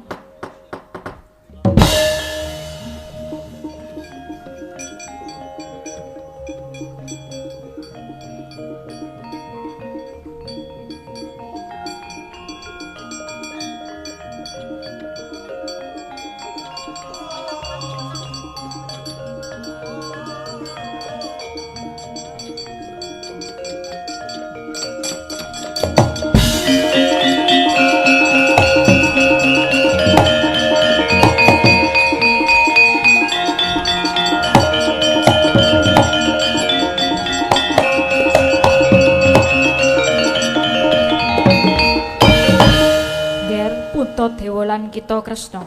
Lan kita Kresna.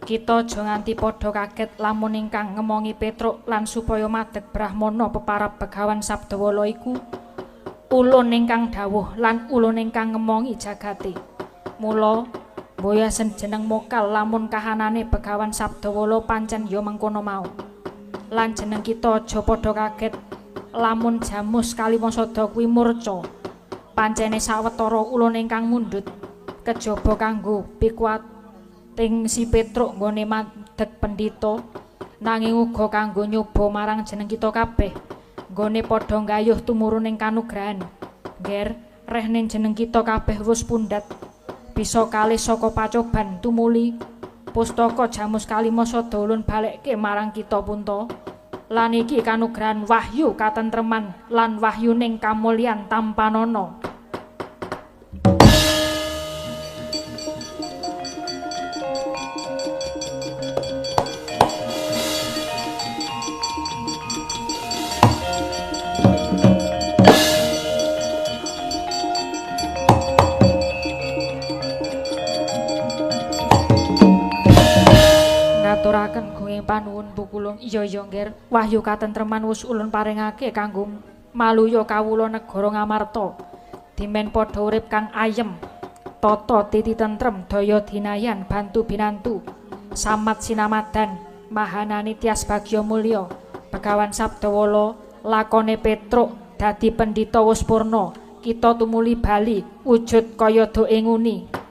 Kita aja nganti padha kaget lamun ingkang ngemongi Petruk lan supaya madeg brahmana peparab Begawan Sabdawala iku ulun ingkang dawuh lan ulun ingkang ngemongi jagate. Mula mboyasen jeneng mokal lamun kahanane Begawan Sabdawala pancen ya mengkono mau. Lan jeneng kita aja padha kaget lamun jamus Kalimasada kuwi murca. Pancene sawetara ulun ingkang mundhut kejaba kanggo pikuwating si Petruk nggone madeg pendhita, nanging uga kanggo nyoba marang jeneng kita kabeh nggone padha nggayuh tumuruning kanugrahan. Ngger, rehne jeneng kita kabeh wis pundhat bisa kalih saka pacoban tumuli pustaka jamus Kalimasada ulun balekke marang kita punta. Lan iki kanugrahan wahyu katentreman lan wahyuning kamulyan tampanana. Ngaturaken gunging panuwun Pukulung. Iya iya Ngger, wahyu katentreman wis ulun paringake kanggo maluya kawula negara Ngamarta. Dimen padha urip kang ayem, tata titi tentrem, daya dinayan, bantu binantu, samat sinamadan, mahanani tias bagya mulya. Begawan Sabdawala lakone Petruk dadi pendhita wis purna, kita tumuli bali wujud kaya doke nguni.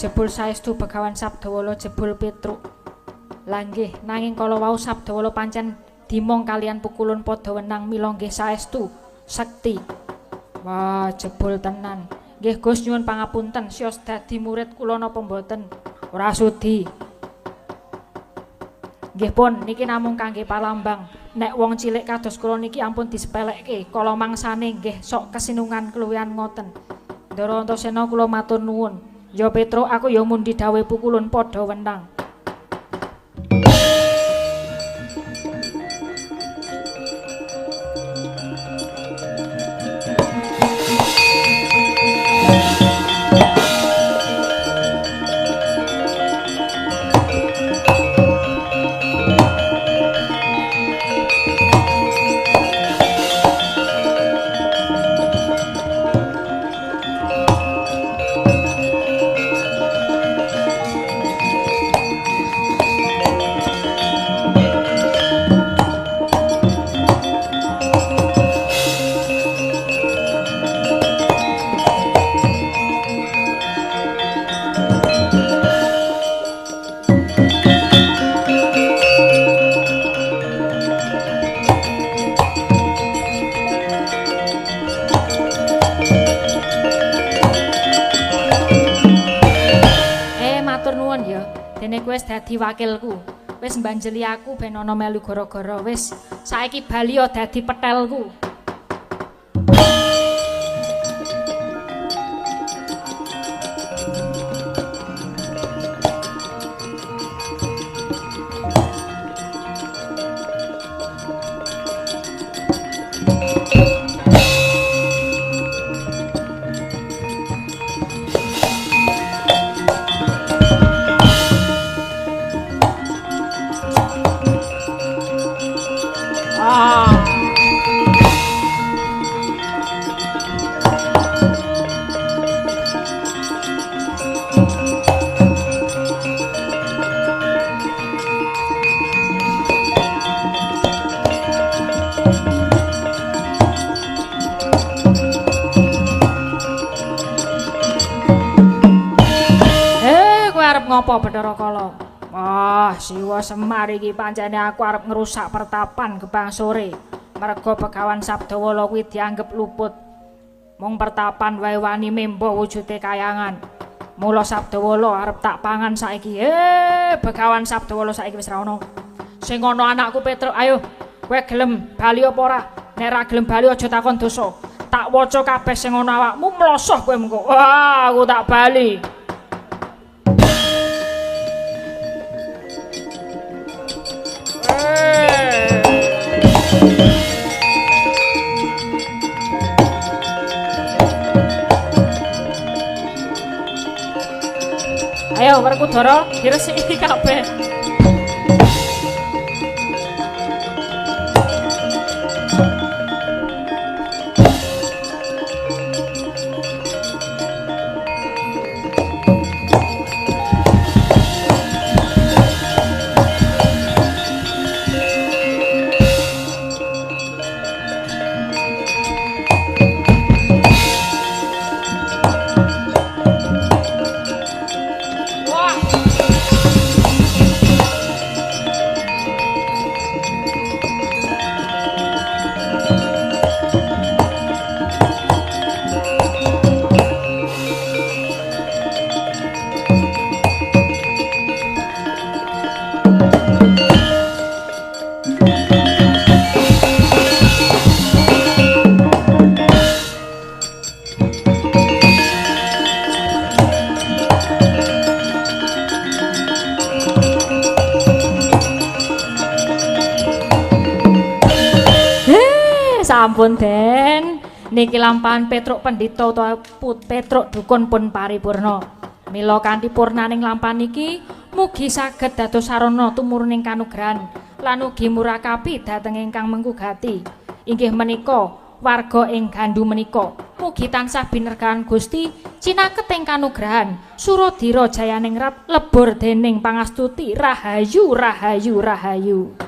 Jebul saestu Begawan Sabdawala jebul Petruk. Lah nggih, nanging kala wau Sabdawala pancen dimong kalian pukulun padha wenang mila nggih saestu sekti. Wah, jebul tenan. Nggih Gus nyuwun pangapunten, sios dadi murid kula napa mboten? Ora sudi. Nggih pun, niki namung kangge palambang. Nek wong cilik kados kula niki ampun disepelekke, kala mangsane nggih sok kesinungan keluwihan ngoten. Ndara Antasena kula matur nuwun. Ya Petruk, aku ya mundi dawuh pukulun padha wenang. Matur nuwun ya. Dene kowe wis dadi wakilku. Wis mbanjeli aku ben ana melu gara-gara wis saiki bali ya dadi petelku. Ngopo Bathara Kala? Wah, Siwa Semar iki pancene aku arep ngrusak pertapan Gebang Sore. Merga Begawan Sabdawala kuwi dianggep luput. Mung pertapan wae wani membo wujude kayangan. Mula Sabdawala arep tak pangan saiki. Begawan Sabdawala saiki wis ra ono. Sing ana anakku Petruk, ayo kowe gelem bali apa ora? Nek ra gelem bali aja takon dosa. Tak waca kabeh sing ana awakmu mlosoh kowe mengko. Wah, aku tak bali. Ayo Werkudara diresiki kabeh. Sampun Den, niki lampahan Petruk Pendhita utawa Petruk Dukun pun paripurna. Mila kanthi purnaning lampahan niki mugi saged dados sarana tumuruning kanugrahan lan ugi murakapi dhateng ingkang mengku gati. Inggih menika warga ing Gandu menika mugi tansah binerkahan Gusti cinaket ing kanugrahan Suradira jayaning rat lebur dening pangastuti rahayu rahayu rahayu.